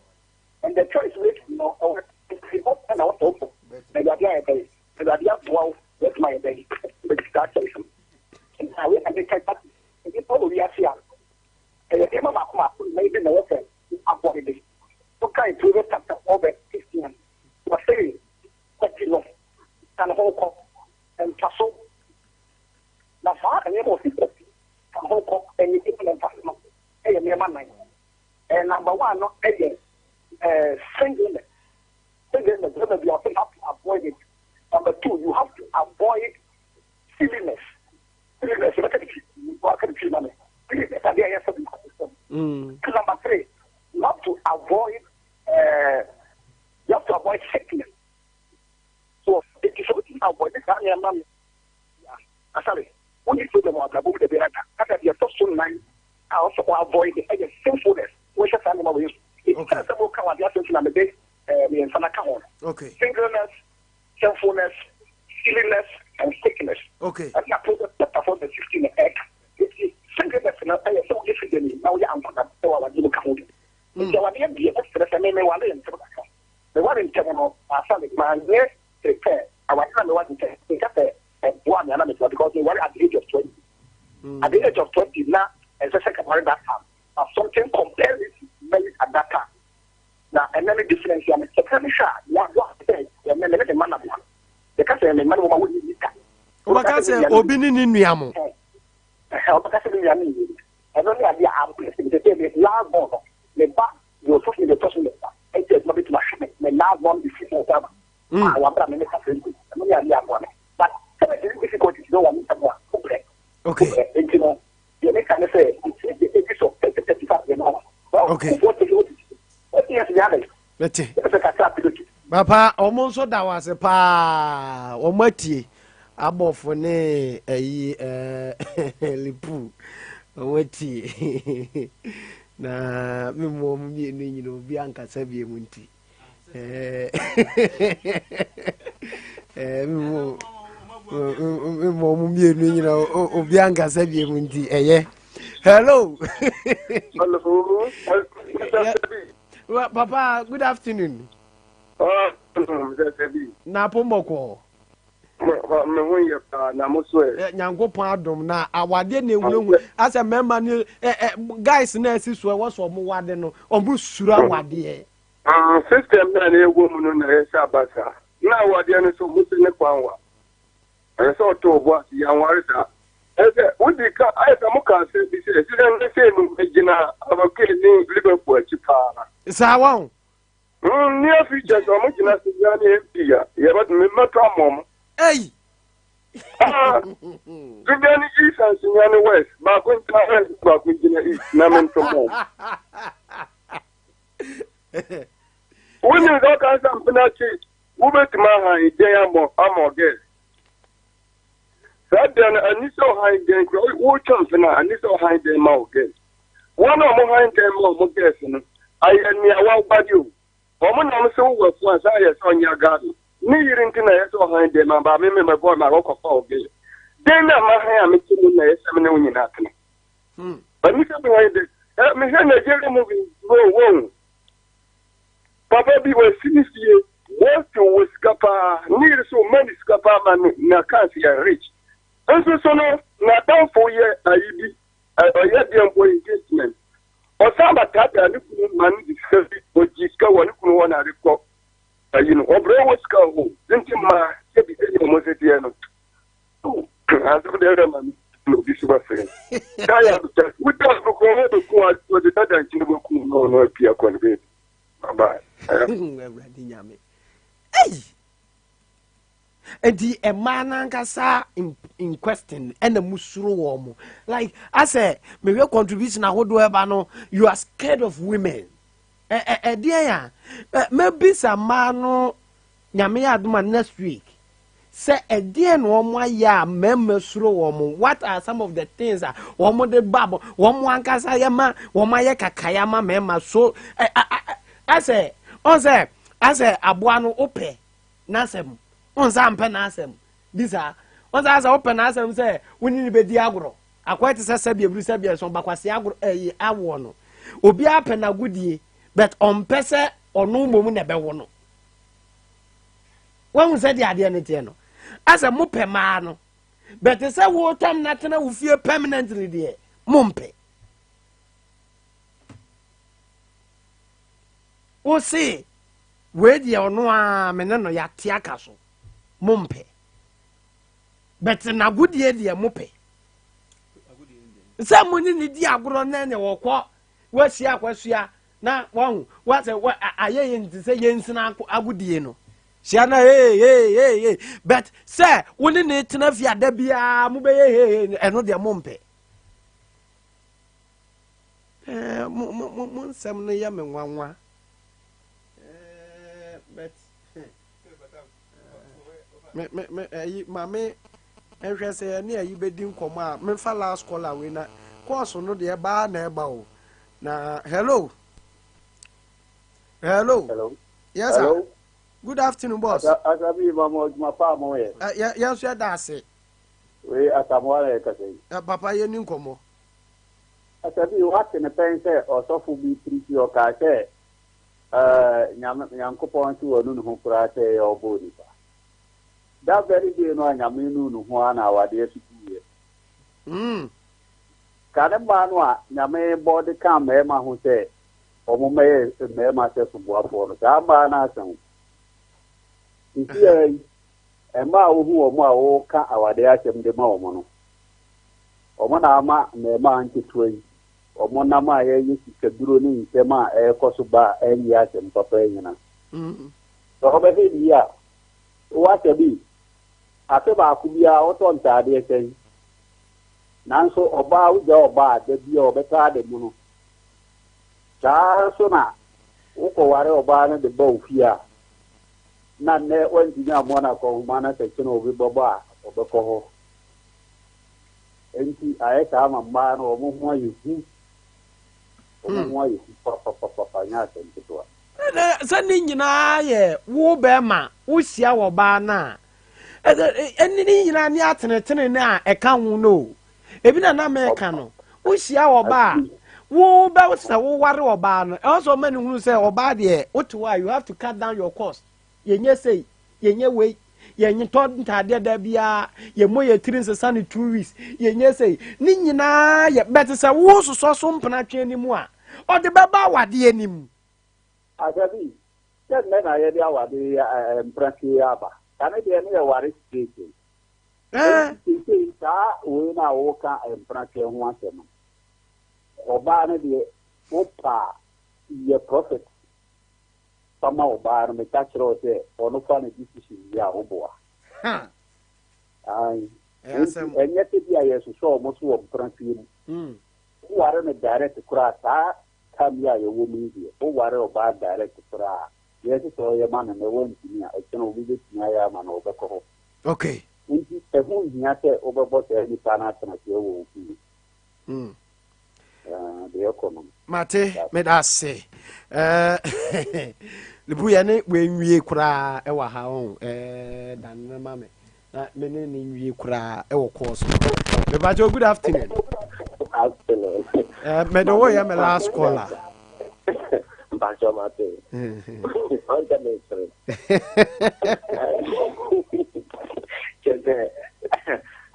and the choice making no ɛwɔ ɛwɔ ɛna wɔsɛ wopɔ na Awurade ayɛ bɛyɛ Awurade aboa wo wɔtuma ayɛ bɛyɛ bɛti saa choice no. Na wei na meka ba nipa wɔ wiase a ɛyɛ nneɛma baako baako na ebi na wɔsɛ aboa de wokae Proverbs chapter 4 verse 15, wɔsɛ kwati no ka ne ho kɔ mfa so na saa nneɛma ɔsi kwati ka ne ho kɔ ɛne bi na mfa so no ɛyɛ nneɛma nan. Number one no ɛyɛ singleness. Singleness, bɛrɛ bi a ɔsɛ you have to avoid it. Number two, you have to avoid silliness. Silliness, yɛbɛka ne twi, wɔaka ne twi ma me, silliness adeɛ a ɛyɛ sɛ bi system. Number three, you have to avoid sickness. So eti sɛ wotumi avoid saa nneɛma mi asare wonni problem wɔ abrabɔ mu da biara da. Ɛna deɛ ɛtɔ so nan a ɔsɛ ɔ avoid ɛyɛ sinfulness. Wɔhyɛ saa nneɛma wɔ Yesu eti sɛ sɛ mo ka wɔ adeɛ asɛm so na mede mmiɛnsa na ka ho. Okay. Singleness, sinfulness, silliness and sickness. Okay. Ɛna Proverbs chapter 4 verse 16 ɛka. Eti singleness no ɛyɛ sɛ woyɛ figyani na woyɛ ankonam ɛwɔ awadeɛ mu ka ho bi. Nti awadeɛ deɛ mɛsrɛ sɛ me meware ntɛm kakra. Meware ntɛm no maasane manyɛ prepare awadeɛ na meware ntɛm nka sɛ ɛboa me ana meboa because meware at the age of 20. At the age of 20 na ɛnsɛ sɛ nka meware that time but something compelled me to marry at that time. Na ɛnɛ no difference a mekra mehwɛ a deɛ aboa me sɛ ɛnɛ me ne me mma nam ha. Yɛka sɛ me mma no wɔma wɔnni mita. Wobɛka sɛ obi ne ne nua mo. Ɛhɛ wobɛka sɛ me nua ne nua bi. Ɛno ne adeɛ a aboa me sɛ me last born no me ba deɛ ɔtɔ so deɛ ɔtɔ so mmiɛnsa ɛnti adwuma bɛtumi ahwɛ me me last born de fi full time a wabra me ne ka sɛ nti ɛno ne adeɛ aboa me but sɛ mɛtumi difficulties bɛ wɔ me nsɛm a wobrɛ okay nti no Deɛ meka ne sɛ between the ages of 30 35 deɛ no Okay. Mete. Papa, wɔn nso da wo ase paa. Wɔn atie abɔfo ne ayi ɛɛ lipu. Wɔn atie. Na me mu wɔn mmienu nyina obi ankasa bie mu nti. Mmɔ mu mmienu nyina obi ankasa bie mu nti ɛyɛ. Hello. Hello. Yeah. Papa, good afternoon. Na pombɔkɔ. Me ho yɛ paa na mo so ɛ. Nyankopɔn adom na awadeɛ na ehunahuna asɛ mmarima ne ɛ ɛ guys na ɛsi so ɛwɔ so ɔmo wade no ɔmo suro awadeɛ. Ah, system na na ɛwɔ mu no na ɛyɛ sɛ aba saa. Na awadeɛ no so mo se ne kwan wa. Ɛyɛ sɛ ɔtɔ ɔbo ase yɛanware saa. Ɛyɛ sɛ wodi ka ayɛ sɛ mo ka asɛm bi sɛ ɛsɛ sɛ ne sei no megyina Abakue ne Liverpool akyi paa. Saa wɔn. Mm, near future sɛ ɔmo gyina Sylvia ne MP a yɛbɛ mɛtɔ ama ɔmo. Ei! Ah, Sylvia ne East and Sylvia ne West baako ngyina West baako ngyina East na mentɔ ma ɔmo. Wonim sɛ ɔka sɛ mpena akyi wobɛtumi ahan dɛn ama ama ɔgɛs. Saa dɛn no ani sɛ ɔhan dɛn kura wotwa mpena ani sɛ ɔhan dɛn ma ɔgɛs. Wɔn a wɔhan dan ma wɔn gɛɛse no, ayɛ nea wɔaware o. Wɔn na wɔse wowɔ afu a, saa ayɛ sɛ ɔnyɛ agado. Ne yere nti na ɛyɛ sɛ ɔhan dan ma, but me me mɛbɔ ma wɔkɔfa wo gɛɛ. Dan no a mahan a mete mu na ɛyɛ sɛ me ne wo nyinaa tena. Ɛne sɛ mehan dan. Ɛ mehwɛ Nigeria movies wo wo. Papa bi wasi ne fie, wɔsi wɔ sika paa, ne yere so ɔma ne sika paa ma ne n'accounts yɛ rich. Nso so no, n'adamfo yɛ ayi bi. Ɔyɛ deɛ mpo engagement. Ɔsan ba taataa ne kunu ma no de sika bi ɔgye sika wɔ ne kunu hɔ na de kɔ ayi no. Ɔbrɛ wɔ sika o. Nti ma sɛbi sɛdeɛ ɔmo sɛ teɛ no. Asɛm deɛ ɛdɛ ma me na obi so bɛfrɛ. Daya bɛ woda so kɔ hɔ bɛku a ɔde dada nkyene bɛku na ɔno apia kɔ ne baabi. Bye bye. Awurade Nyame. Ei! Nti mmaa n'ankasa in question ɛna mu suro wɔn mo like asɛ mehwɛ contribution ahodoɔ ɛba no you are scared of women ɛ ɛ ɛdeɛn a ɛ mɛbisa mmaa no nyame yɛ adoma next week sɛ ɛdeɛn na wɔn ayɛ a mmarima suro wɔn mo what are some of the things a wɔn de ba bɔ wɔn ankasa yɛ ma wɔn ayɛ kakaya ma mmarima so ɛ ɛ asɛ ɔn sɛ asɛ aboa no opɛ. n'asɛm wonsa mpɛ n'asɛm bi saa wonsa sɛ wopɛ n'asɛm sɛ wo ne no bɛdi agorɔ akɔyɛ te sɛ sɛbi eburu sɛbi ɛsɔn bakwase agorɔ ɛyi awoɔ no obiara pɛ n'agodie but ɔmpɛ sɛ ɔno mmom na ɛbɛwo no wahu sɛ deɛ adeɛ no teɛ no asɛ mopɛ maa no but sɛ wotɔm na tena wo fie permanently deɛ mompɛ wo se Wei deɛ ɔno ara me ne no yɛate aka so mompɛ but n'agodie deɛ mopɛ sɛ mo ne ne di agorɔ na ne wɔkɔ wahyia akwasua na wahu wasɛ wa ayɛ yɛn ti sɛ yɛnsina agodie no hyia na hey hey hey hey but sɛ wo ne ne tena fie ada biara mobɛyɛ hey hey ɛno deɛ mompɛ ɛɛ mo mo mo nsɛm no yɛ me nwanwa. Eh, but me me me ayi ma me nhwɛ sɛ ɛne ayi bɛdi nkɔmɔ a memfa last caller wei na kɔɔso no deɛ ɛbaa na ɛba o na hello hello hello yes sir hello. Good afternoon, boss. Asabi ma mo adwuma pa a mo yɛ. Yɛ yɛn nso yɛda ase. Wei Asamoah na yɛkasa yi. Papa yɛn ni nkɔmɔ. Asabi wate ne pɛn sɛ ɔsɔfo bi pirikyi ɔkaa sɛ ɛɛ Nyame Nyankopɔn se wanu ne ho koraa sɛ ɛyɛ ɔbɔɔ nipa. That very day no a Nyame nuu ne ho ara na awadeɛ so guiɛ. Mm. Ka ne mmaa no a Nyame bɔ de kaa mmarima ho sɛ wɔn mmɛyɛ mmarima sɛ soboafoɔ no, saa mmaa no asa o. Sisiaa yi, mmaa a wohu wɔn a wɔka awadeɛ asɛm de ma wɔn no, wɔn na ama mmarima nketewa yi, wɔn nam a yɛyɛ sikaduro ne nsɛm a ɛrekɔ so ba a ɛnyɛ asɛm papa nyina. Sɛ wɔbɛhwɛ yie a, wowɔ asɛm yi, afe baako biara wotɔ ntaadeɛ sɛn? Nanso ɔbaa, wogya ɔbaa a, da biara ɔbɛtɔ ade mono. Saa ara nso na wokɔware ɔbaa no de ba wo fie a, na nnɛ woantumi ammɔ no akɔnhoma na sɛ kyena obi bɛbɔ a, ɔbɛkɔ hɔ. Enti ayɛ saa ma mmaa no, wɔn ho ayɛ hu. Wɔn ho ayɛ hu papapapapa, nyɛ asɛm ketewa. Sɛ ne nyinaa yɛ wo bɛrima wohyia wɔ baa no a, ɛne ne nyinaa ne atenetene no a ɛka ho no o. Ebi na na meka no, wohyia ɔbaa a, wo bɛ sɛ woware ɔbaa no, ɛwɔ sɛ ɔma ne hunu sɛ ɔbaa deɛ wote hɔ a you have to cut down your cost. Yɛnyɛ sei, yɛnyɛ wei, yɛntɔ ntaadeɛ da biara, yɛmmɔ yɛ tiri nsesa no 2 weeks, yɛnyɛ sei. Ne nyinaa yɛ bɛte sɛ wososɔ so mpena twɛn no mu a, ɔde bɛba awadeɛ no mu. Asabi, sɛ nnɛ na yɛde awade mprɛnse aba, kane deɛ ne yɛware straight o. Enti seesei saa wei no a woka mprɛnse ho asɛm no, ɔbaa no deɛ wopɛ a yɛ prophet fa ma ɔbaa no, meka kyerɛ wo sɛ ɔno fa ne decision wie a woboa. Ae. Enti ɛnyɛ sɛ bi a yɛsosɔ wɔn so wɔ mprɛnse mu. Woware no direct koraa saa time yi a yɛwɔ mu yi deɛ, woware ɔbaa direct koraa a, deɛ ɛsɛ sɛ ɔyɛ ma no nnɛ woantumi a, ɛkyena obi bɛtumi ayɛ ama no, ɔbɛkɔ hɔ. Okay. Nti ɛho nhia sɛ wobɛbɔ saa nipa no atenaseɛ wɔ wo fie. Deɛ ɛkɔ no. Mate, meda ase. Lebu yɛ ne wɔnwie koraa ɛwɔ ha ɔn ɛɛ dan no ma me. Na me ne ne nwie koraa ɛwɔ course no. Mebakyɛ good afternoon. Afternoon. Mede wo yɛ me last caller. Mpakyɛ mate. Ɔnkyɛ me sere. Kyɛ sɛ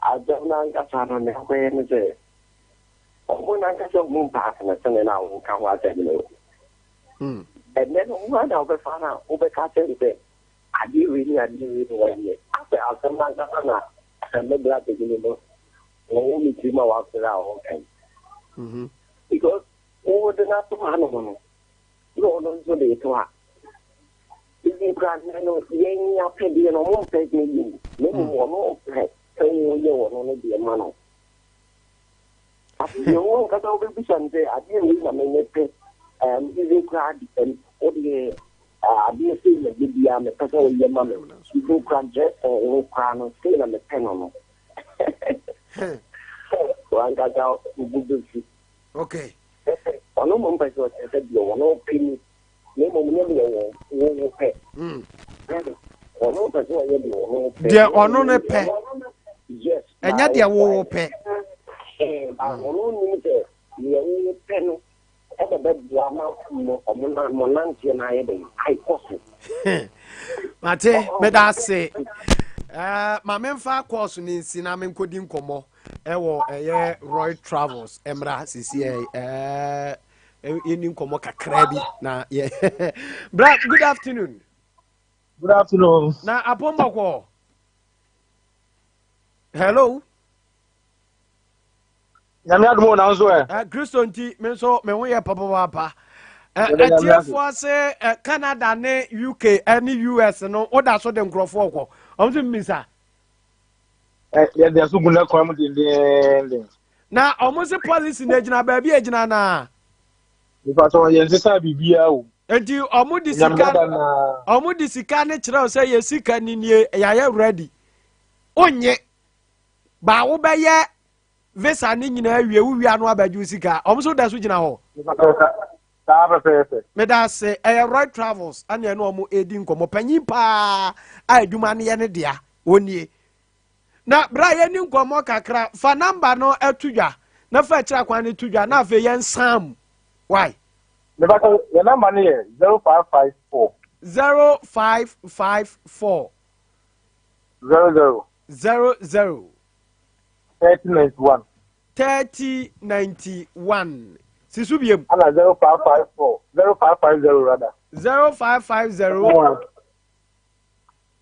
asɛm no ankasa no ne akɔyɛ ne sɛ ɔmo nankasa ɔmo mpa atenetene no a wɔka ho asɛm no. Ɛnɛ no ho ana wobɛfa no a wobɛka kyerɛ no sɛ adeɛ wei ne adeɛ wei ne wɔnyɛ. Asɛ asɛm no ankasa na me bra panyin no wɔwɔ me tirim a wafrɛ a ɔka yi. Because wode no ato hanom no na ɔno nso de to ha. Ebi koraa nnɛ no yɛn apɛdeɛ no ɔmo mpɛ ne yie na mmom ɔno ɔpɛ sɛ woyɛ ɔno no deɛ ma no. Afei wo ankasa wobɛbisa no sɛ adeɛ wei na menyɛ pɛ even koraa wodeɛ adeɛ sei na da biara mepɛ sɛ woyɛ ma me even koraa dressing wo koraa no sei na mepɛ no no. Wankasa wo bo bɛfu. Okay. Ɔno mmom pɛ sɛ ɔkyerɛ sɛ deɛ ɔno pɛ ni na mmom nyɛ deɛ wɔ wo wo pɛ. Ɔno pɛ sɛ ɔyɛ deɛ ɔno pɛ. Deɛ ɔno no pɛ. Yes. Ɛnyɛ deɛ wo wo pɛ. Ɔno nim sɛ deɛ wo pɛ no ɛna bɛboa ma mo ɔmo na mo nanteɛ no ayɛ dɛn ayɛkɔ so. Mate, meda ase. Ma memfa kɔɔso no nsi na menkɔdi nkɔmmɔ ɛwɔ ɛyɛ Roy Travels mmra sisi ɛ yɛni nkɔmmɔ kakra bi na yɛ bra. Good afternoon. Good afternoon. Na apɔmbɔkɔ. Hello. Nyame adom o, nanso ɛ. Kristo nti me nso me ho yɛ papaapa. Atiefoɔ se Canada ne UK ne US no woda so de nkurɔfoɔ kɔ. Ɔmo nso mmisa. Yɛde aso gu ne kwan mu dendeenden. Na ɔmo se policy na egyina baabi egyina naa. Nipa sɛ yɛn sesa biribiara o. Nti ɔmo de sika ɔmo de sika ne kyerɛw sɛ yɛ sika ni nie yɛayɛ ready. Onye ba wobɛyɛ visa ne nyinaa wie wo wia no abɛgye wo sika ɔmo nso da so gyina hɔ. Saa pɛpɛɛpɛ. Meda ase. Ɛyɛ Roy Travels ɛne ɛne ɔmo edi nkɔmɔ. Panyin paa a adwuma no yɛ ne dea. Onie. Na bra yɛni nkɔmɔ kakra. Fa namba no ɛto dwa. Na fa akyiri akwan no to dwa. Na afei yɛn san mu. Why? Mebata yɛn namba no yɛ 0554. 0554. 00. 00. 3091. 3091. Si so biem. Ana 0554 0550 rather. 0550.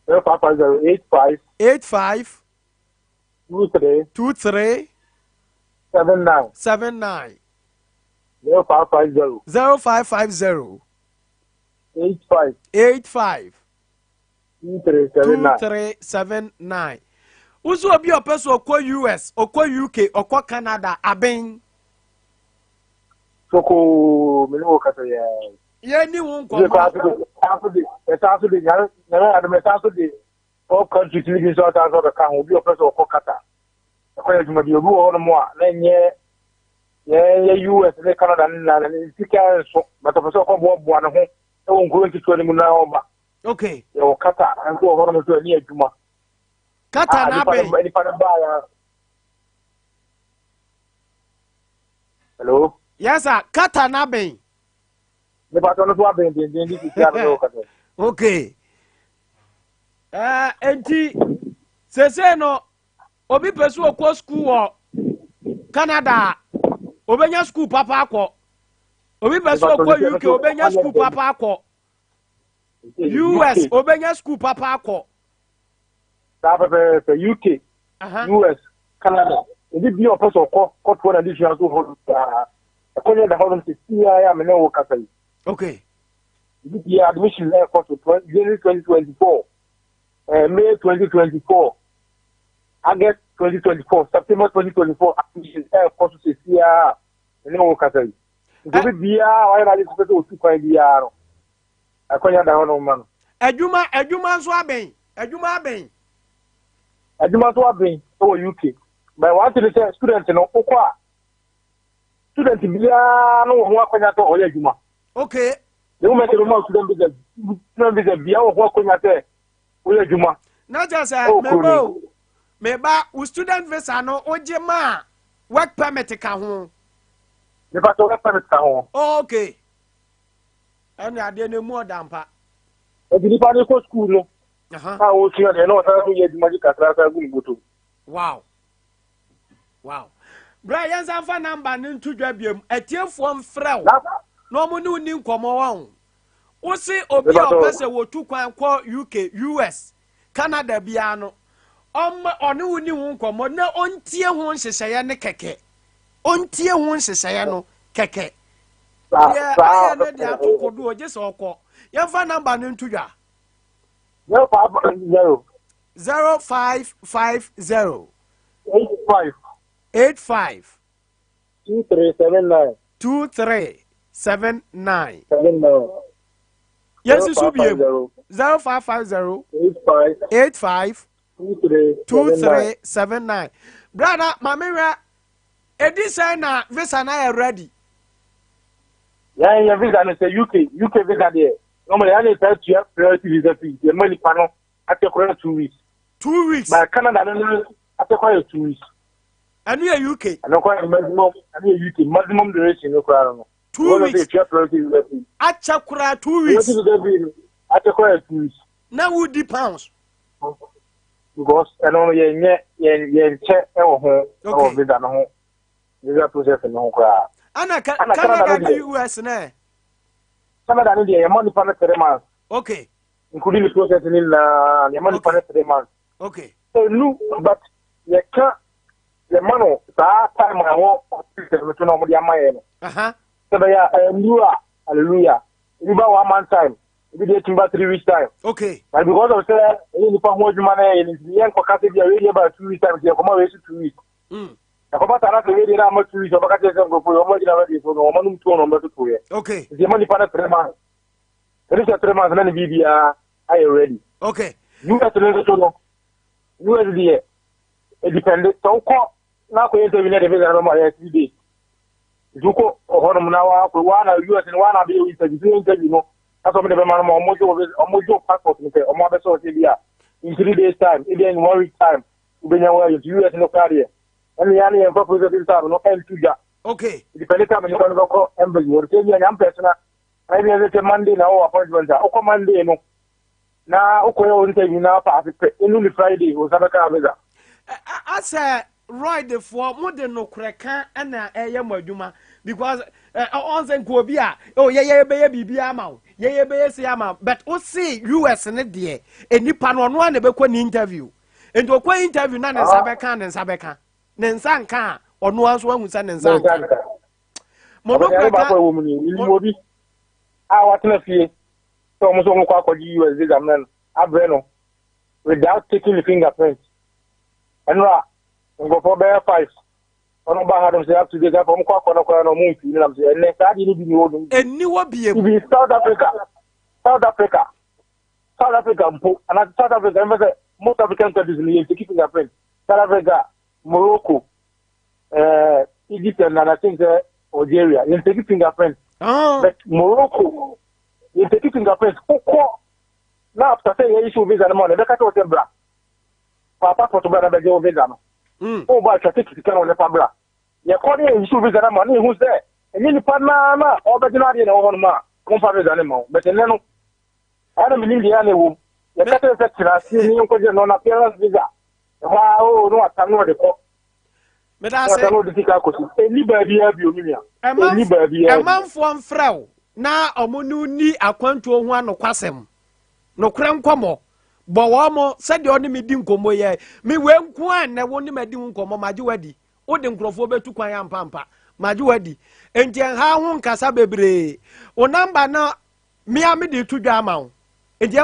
0550 85. 85. 23. 23. 79. 79. 0550. 0550. 85. 85. 2379. 2379. Wosi obi a ɔpɛ so ɔkɔ US, ɔkɔ UK, ɔkɔ Canada, aben. Soko me ne wo kasa yɛ. Yɛn ni wo nkɔmɔ. Ɛsan so de nyame nyame adum ɛsan so de all countries ni bi nso asan so ɔbɛka ho obi ɔpɛ sɛ ɔkɔ Qatar ɛkɔ yɛ adwuma bi obi wɔ hɔnom a na nyɛ yɛn yɛ US ne Canada ne na ne sika nso but ɔpɛ sɛ ɔkɔ boaboa ne ho ɛwɔ nkuro nketewa no mu na ɔba. Okay. Yɛwɔ Qatar nso wɔ hɔnom nso ɛne adwuma. Qatar na abɛn. Nipa no baa ya. Hello. Yes sir, Qatar na abɛn. Nipa tɔ no so abɛn denden de sisi ano wɔ Qatar. Okay. Ɛɛ eh, enti sese no obi pɛ so ɔkɔ sukuu wɔ Canada a obenya sukuu papa akɔ. Obi pɛ so ɔkɔ UK obenya sukuu papa akɔ. US obenya sukuu papa akɔ. Saa pɛpɛɛpɛ UK, US, Canada, ebi bi a ɔpɛ sɛ ɔkɔ kɔtoa n'adesua so hɔ biara ɛkɔ nyɛ da hɔnom sɛ siaa a me ne wo kasa yi. Okay. Ebi bi admission na ɛkɔ so January 2024, eh, May 2024, August 2024, September 2024 admission ɛkɔ so sɛ siaa a me ne wo kasa yi. Nti obi biara a wayɛ n'ade sɛ sɛ otu kwan biara no, akwannya da hɔnom ma no. Adwuma adwuma nso abɛn adwuma abɛn. Adwuma nso abɛn wɔ UK. But one thing sɛ student no wokɔ a student biara no wɔ ho akwannya sɛ ɔyɛ adwuma. Okay. The moment you ma student visa student visa biara wɔ ho akwannya sɛ woyɛ adwuma. Na kyerɛ sɛ meba o meba wo student visa no wogye ma work permit ka ho. Nipa sɛ work permit ka ho. Oh, okay. Ɛne adeɛ no emu ɔda mpa. Nti nipa no kɔ sukuu no. A wɔsua deɛ na ɔsan so yɛ adwuma gye kakra san gu ne bɔtɔ mu. Wow. Wow. Bra yɛn nsa nfa namba no nto dwa biom. Atiefoɔ mfrɛ wo na wɔn ne wo ni nkɔmmɔ wɔn. Wose obi a ɔpɛ sɛ wɔtu kwan kɔ UK, US, Canada biara no, ɔmma ɔne wo ni ho nkɔmmɔ na ɔntie ho nhyehyɛeɛ no kɛkɛ. Ɔntie ho nhyehyɛeɛ no kɛkɛ. Deɛ ayɛ no de ato kodoɔ gye sɛ ɔkɔ. Yɛmfa namba no nto dwa. 0550. 0550. 85. 85. 2379. 2379. 79. Yɛnsi so biem. 0550. 85. 85. 2379. 2379. Brada, maame hwɛ, edi sɛn na visa na yɛ ready? Yɛn yɛ visa no sɛ UK, UK visa deɛ, normally yɛn na yɛ tua priority visa fee, yɛ ma nipa no akyɛ koraa 2 weeks. 2 weeks. But Canada no no akyɛ koraa yɛ 2 weeks. Ɛno yɛ UK. Ɛno koraa yɛ maximum, ɛno yɛ UK maximum duration no koraa no. 2 weeks. Tua priority visa fee. Akyɛ koraa 2 weeks. Priority visa fee no akyɛ koraa yɛ 2 weeks. Na wodi pounds. Because ɛno no yɛn nyɛ yɛn yɛn kyɛ ɛwɔ ho ɛwɔ visa no ho visa process no ho koraa. Ana Canada ne US nɛ. Canada ne deɛ yɛn ma nipa no 3 months. Okay. Including the process ni nyinaa yɛn ma nipa no 3 months. Okay. Enu but yɛka yɛma no saa time a ɛwɔ system no so na wɔde ama yɛn no. Sɛ bɛyɛ a ɛnu a hallelujah ebi ba one month time ebi deɛ etumi ba 3 weeks time. Okay. But because of sɛ ɛyɛ nipa ho adwuma na ɛyɛ nti yɛn nkɔka sɛ bi a wei deɛ ba 2 weeks time nti yɛkɔma wei so 2 weeks. Ɛkɔba saa na sɛ wei deɛ na ama 2 weeks ɔbɛka kyerɛ sɛ nkurɔfoɔ yi wɔn agyina bɛdeɛ so no wɔn anum tuo na wɔn bɛtoto yɛ. Okay. Nti yɛma nipa no 3 months. Ɛde sɛ 3 months na ne biribiara ayɛ ready. Okay. US no nso so no US deɛ edepend sɛ wokɔ na akɔyɛ interview na ɛde visa no bɛma yɛ 3 days. Nti wokɔ hɔnom na wakɔ wa na US no wa na abɛyɛ interview so interview no na sɛ ɔmo de bɛma no ma ɔmo gye ɔmo gye passport no pɛ ɔmo abɛsɛ ɔsɛ bi a in 3 days time, ebi in one week time, wobɛnya wɔ ayɛ. US no koraa deɛ, ɛne yɛn ne yɛmfa processing time no ɛnto dwa. Depending time nipa no bɛkɔ embassy hɔ sɛ ebia nyampɛ so na ebi ɛsɛ sɛ Monday na wɔwɔ appointment a, wokɔ Monday no na wokɔyɛ wo interview na paase pɛ, ɛnu ne Friday wo nsa bɛka visa. Asɛ roidfoɔ mo de nokorɛ ka na ɛyɛ mo adwuma because ɔn sɛ nka obi a oh yɛyɛ bɛyɛ biribi ama wo, yɛyɛ bɛyɛ se ama, but wo se US ne deɛ, nipa no ɔno a na ɛbɛkɔ ne interview, nti ɔkɔ interview na ne nsa bɛka, ne nsa bɛka, ne nsa nka a, ɔno ara nso ahu sɛ ne nsa nka. Mo nokorɛ ka wɔ mu ni menim obi a watena fie sɛ ɔmo sɛ ɔmo kɔ akɔgye US visa mmerɛ no abrɛ no without taking the fingerprint. Ɛno a nkurɔfoɔ bɛyɛ five ɔno ba ha nom sɛ up to date afɔ ɔmo kɔ akɔ no koraa na ɔmo mfii no nam sɛ ɛnɛ saa deɛ no bi ni hɔ nom. Ɛnni hɔ biem. Even South Africa, South Africa, South Africa mpo, anaasɛ South Africa mfa sɛ most African countries no yɛn take fingerprint. South Africa, Morocco, Egypt and I think sɛ Algeria yɛn take fingerprint. But Morocco yɛn take fingerprint. Wokɔ na after sɛ yɛyi so visa no ma no, ɛbɛka kyerɛ wo sɛ bra fa passport bra na bɛgye wo visa no. Wobɔ atwa take sika no nipa bra. Yɛkɔ ne yɛyi so visa no ma no, yɛhu sɛ ɛnyɛ nipa naa na ɔbɛgye no adeɛ na ɛwɔ hɔ nom a, wɔmfa visa no ma wo. But ɛnnɛ no ɛna menim deɛ ɛna ɛwɔ mu. Yɛka kyerɛ sɛ tena ase ne yɛnkɔgye no na appearance visa ɛhɔ a o no watam na ɔde kɔ. Medase. Wata na ɔde sika akɔsi. Ɛnni baabiara bio, me nua. Ɛnni baabiara bio. Ɛmanfoɔ mfrɛ wo na ɔmo ne wo nni akwantuo ho anokwasɛm. Nokorɛ nkɔmmɔ. Bɔ wɔn mo sɛdeɛ ɔne me di nkɔmmɔ yi. Me wei nko a nnɛ wo ne madi ho nkɔmmɔ, magye wadi. Wode nkurɔfoɔ bɛtu kwan ampampa. Magye wadi. Enti ɛnha ho nkasa bebree. Wo namba no, me a mede to dwa ama wo.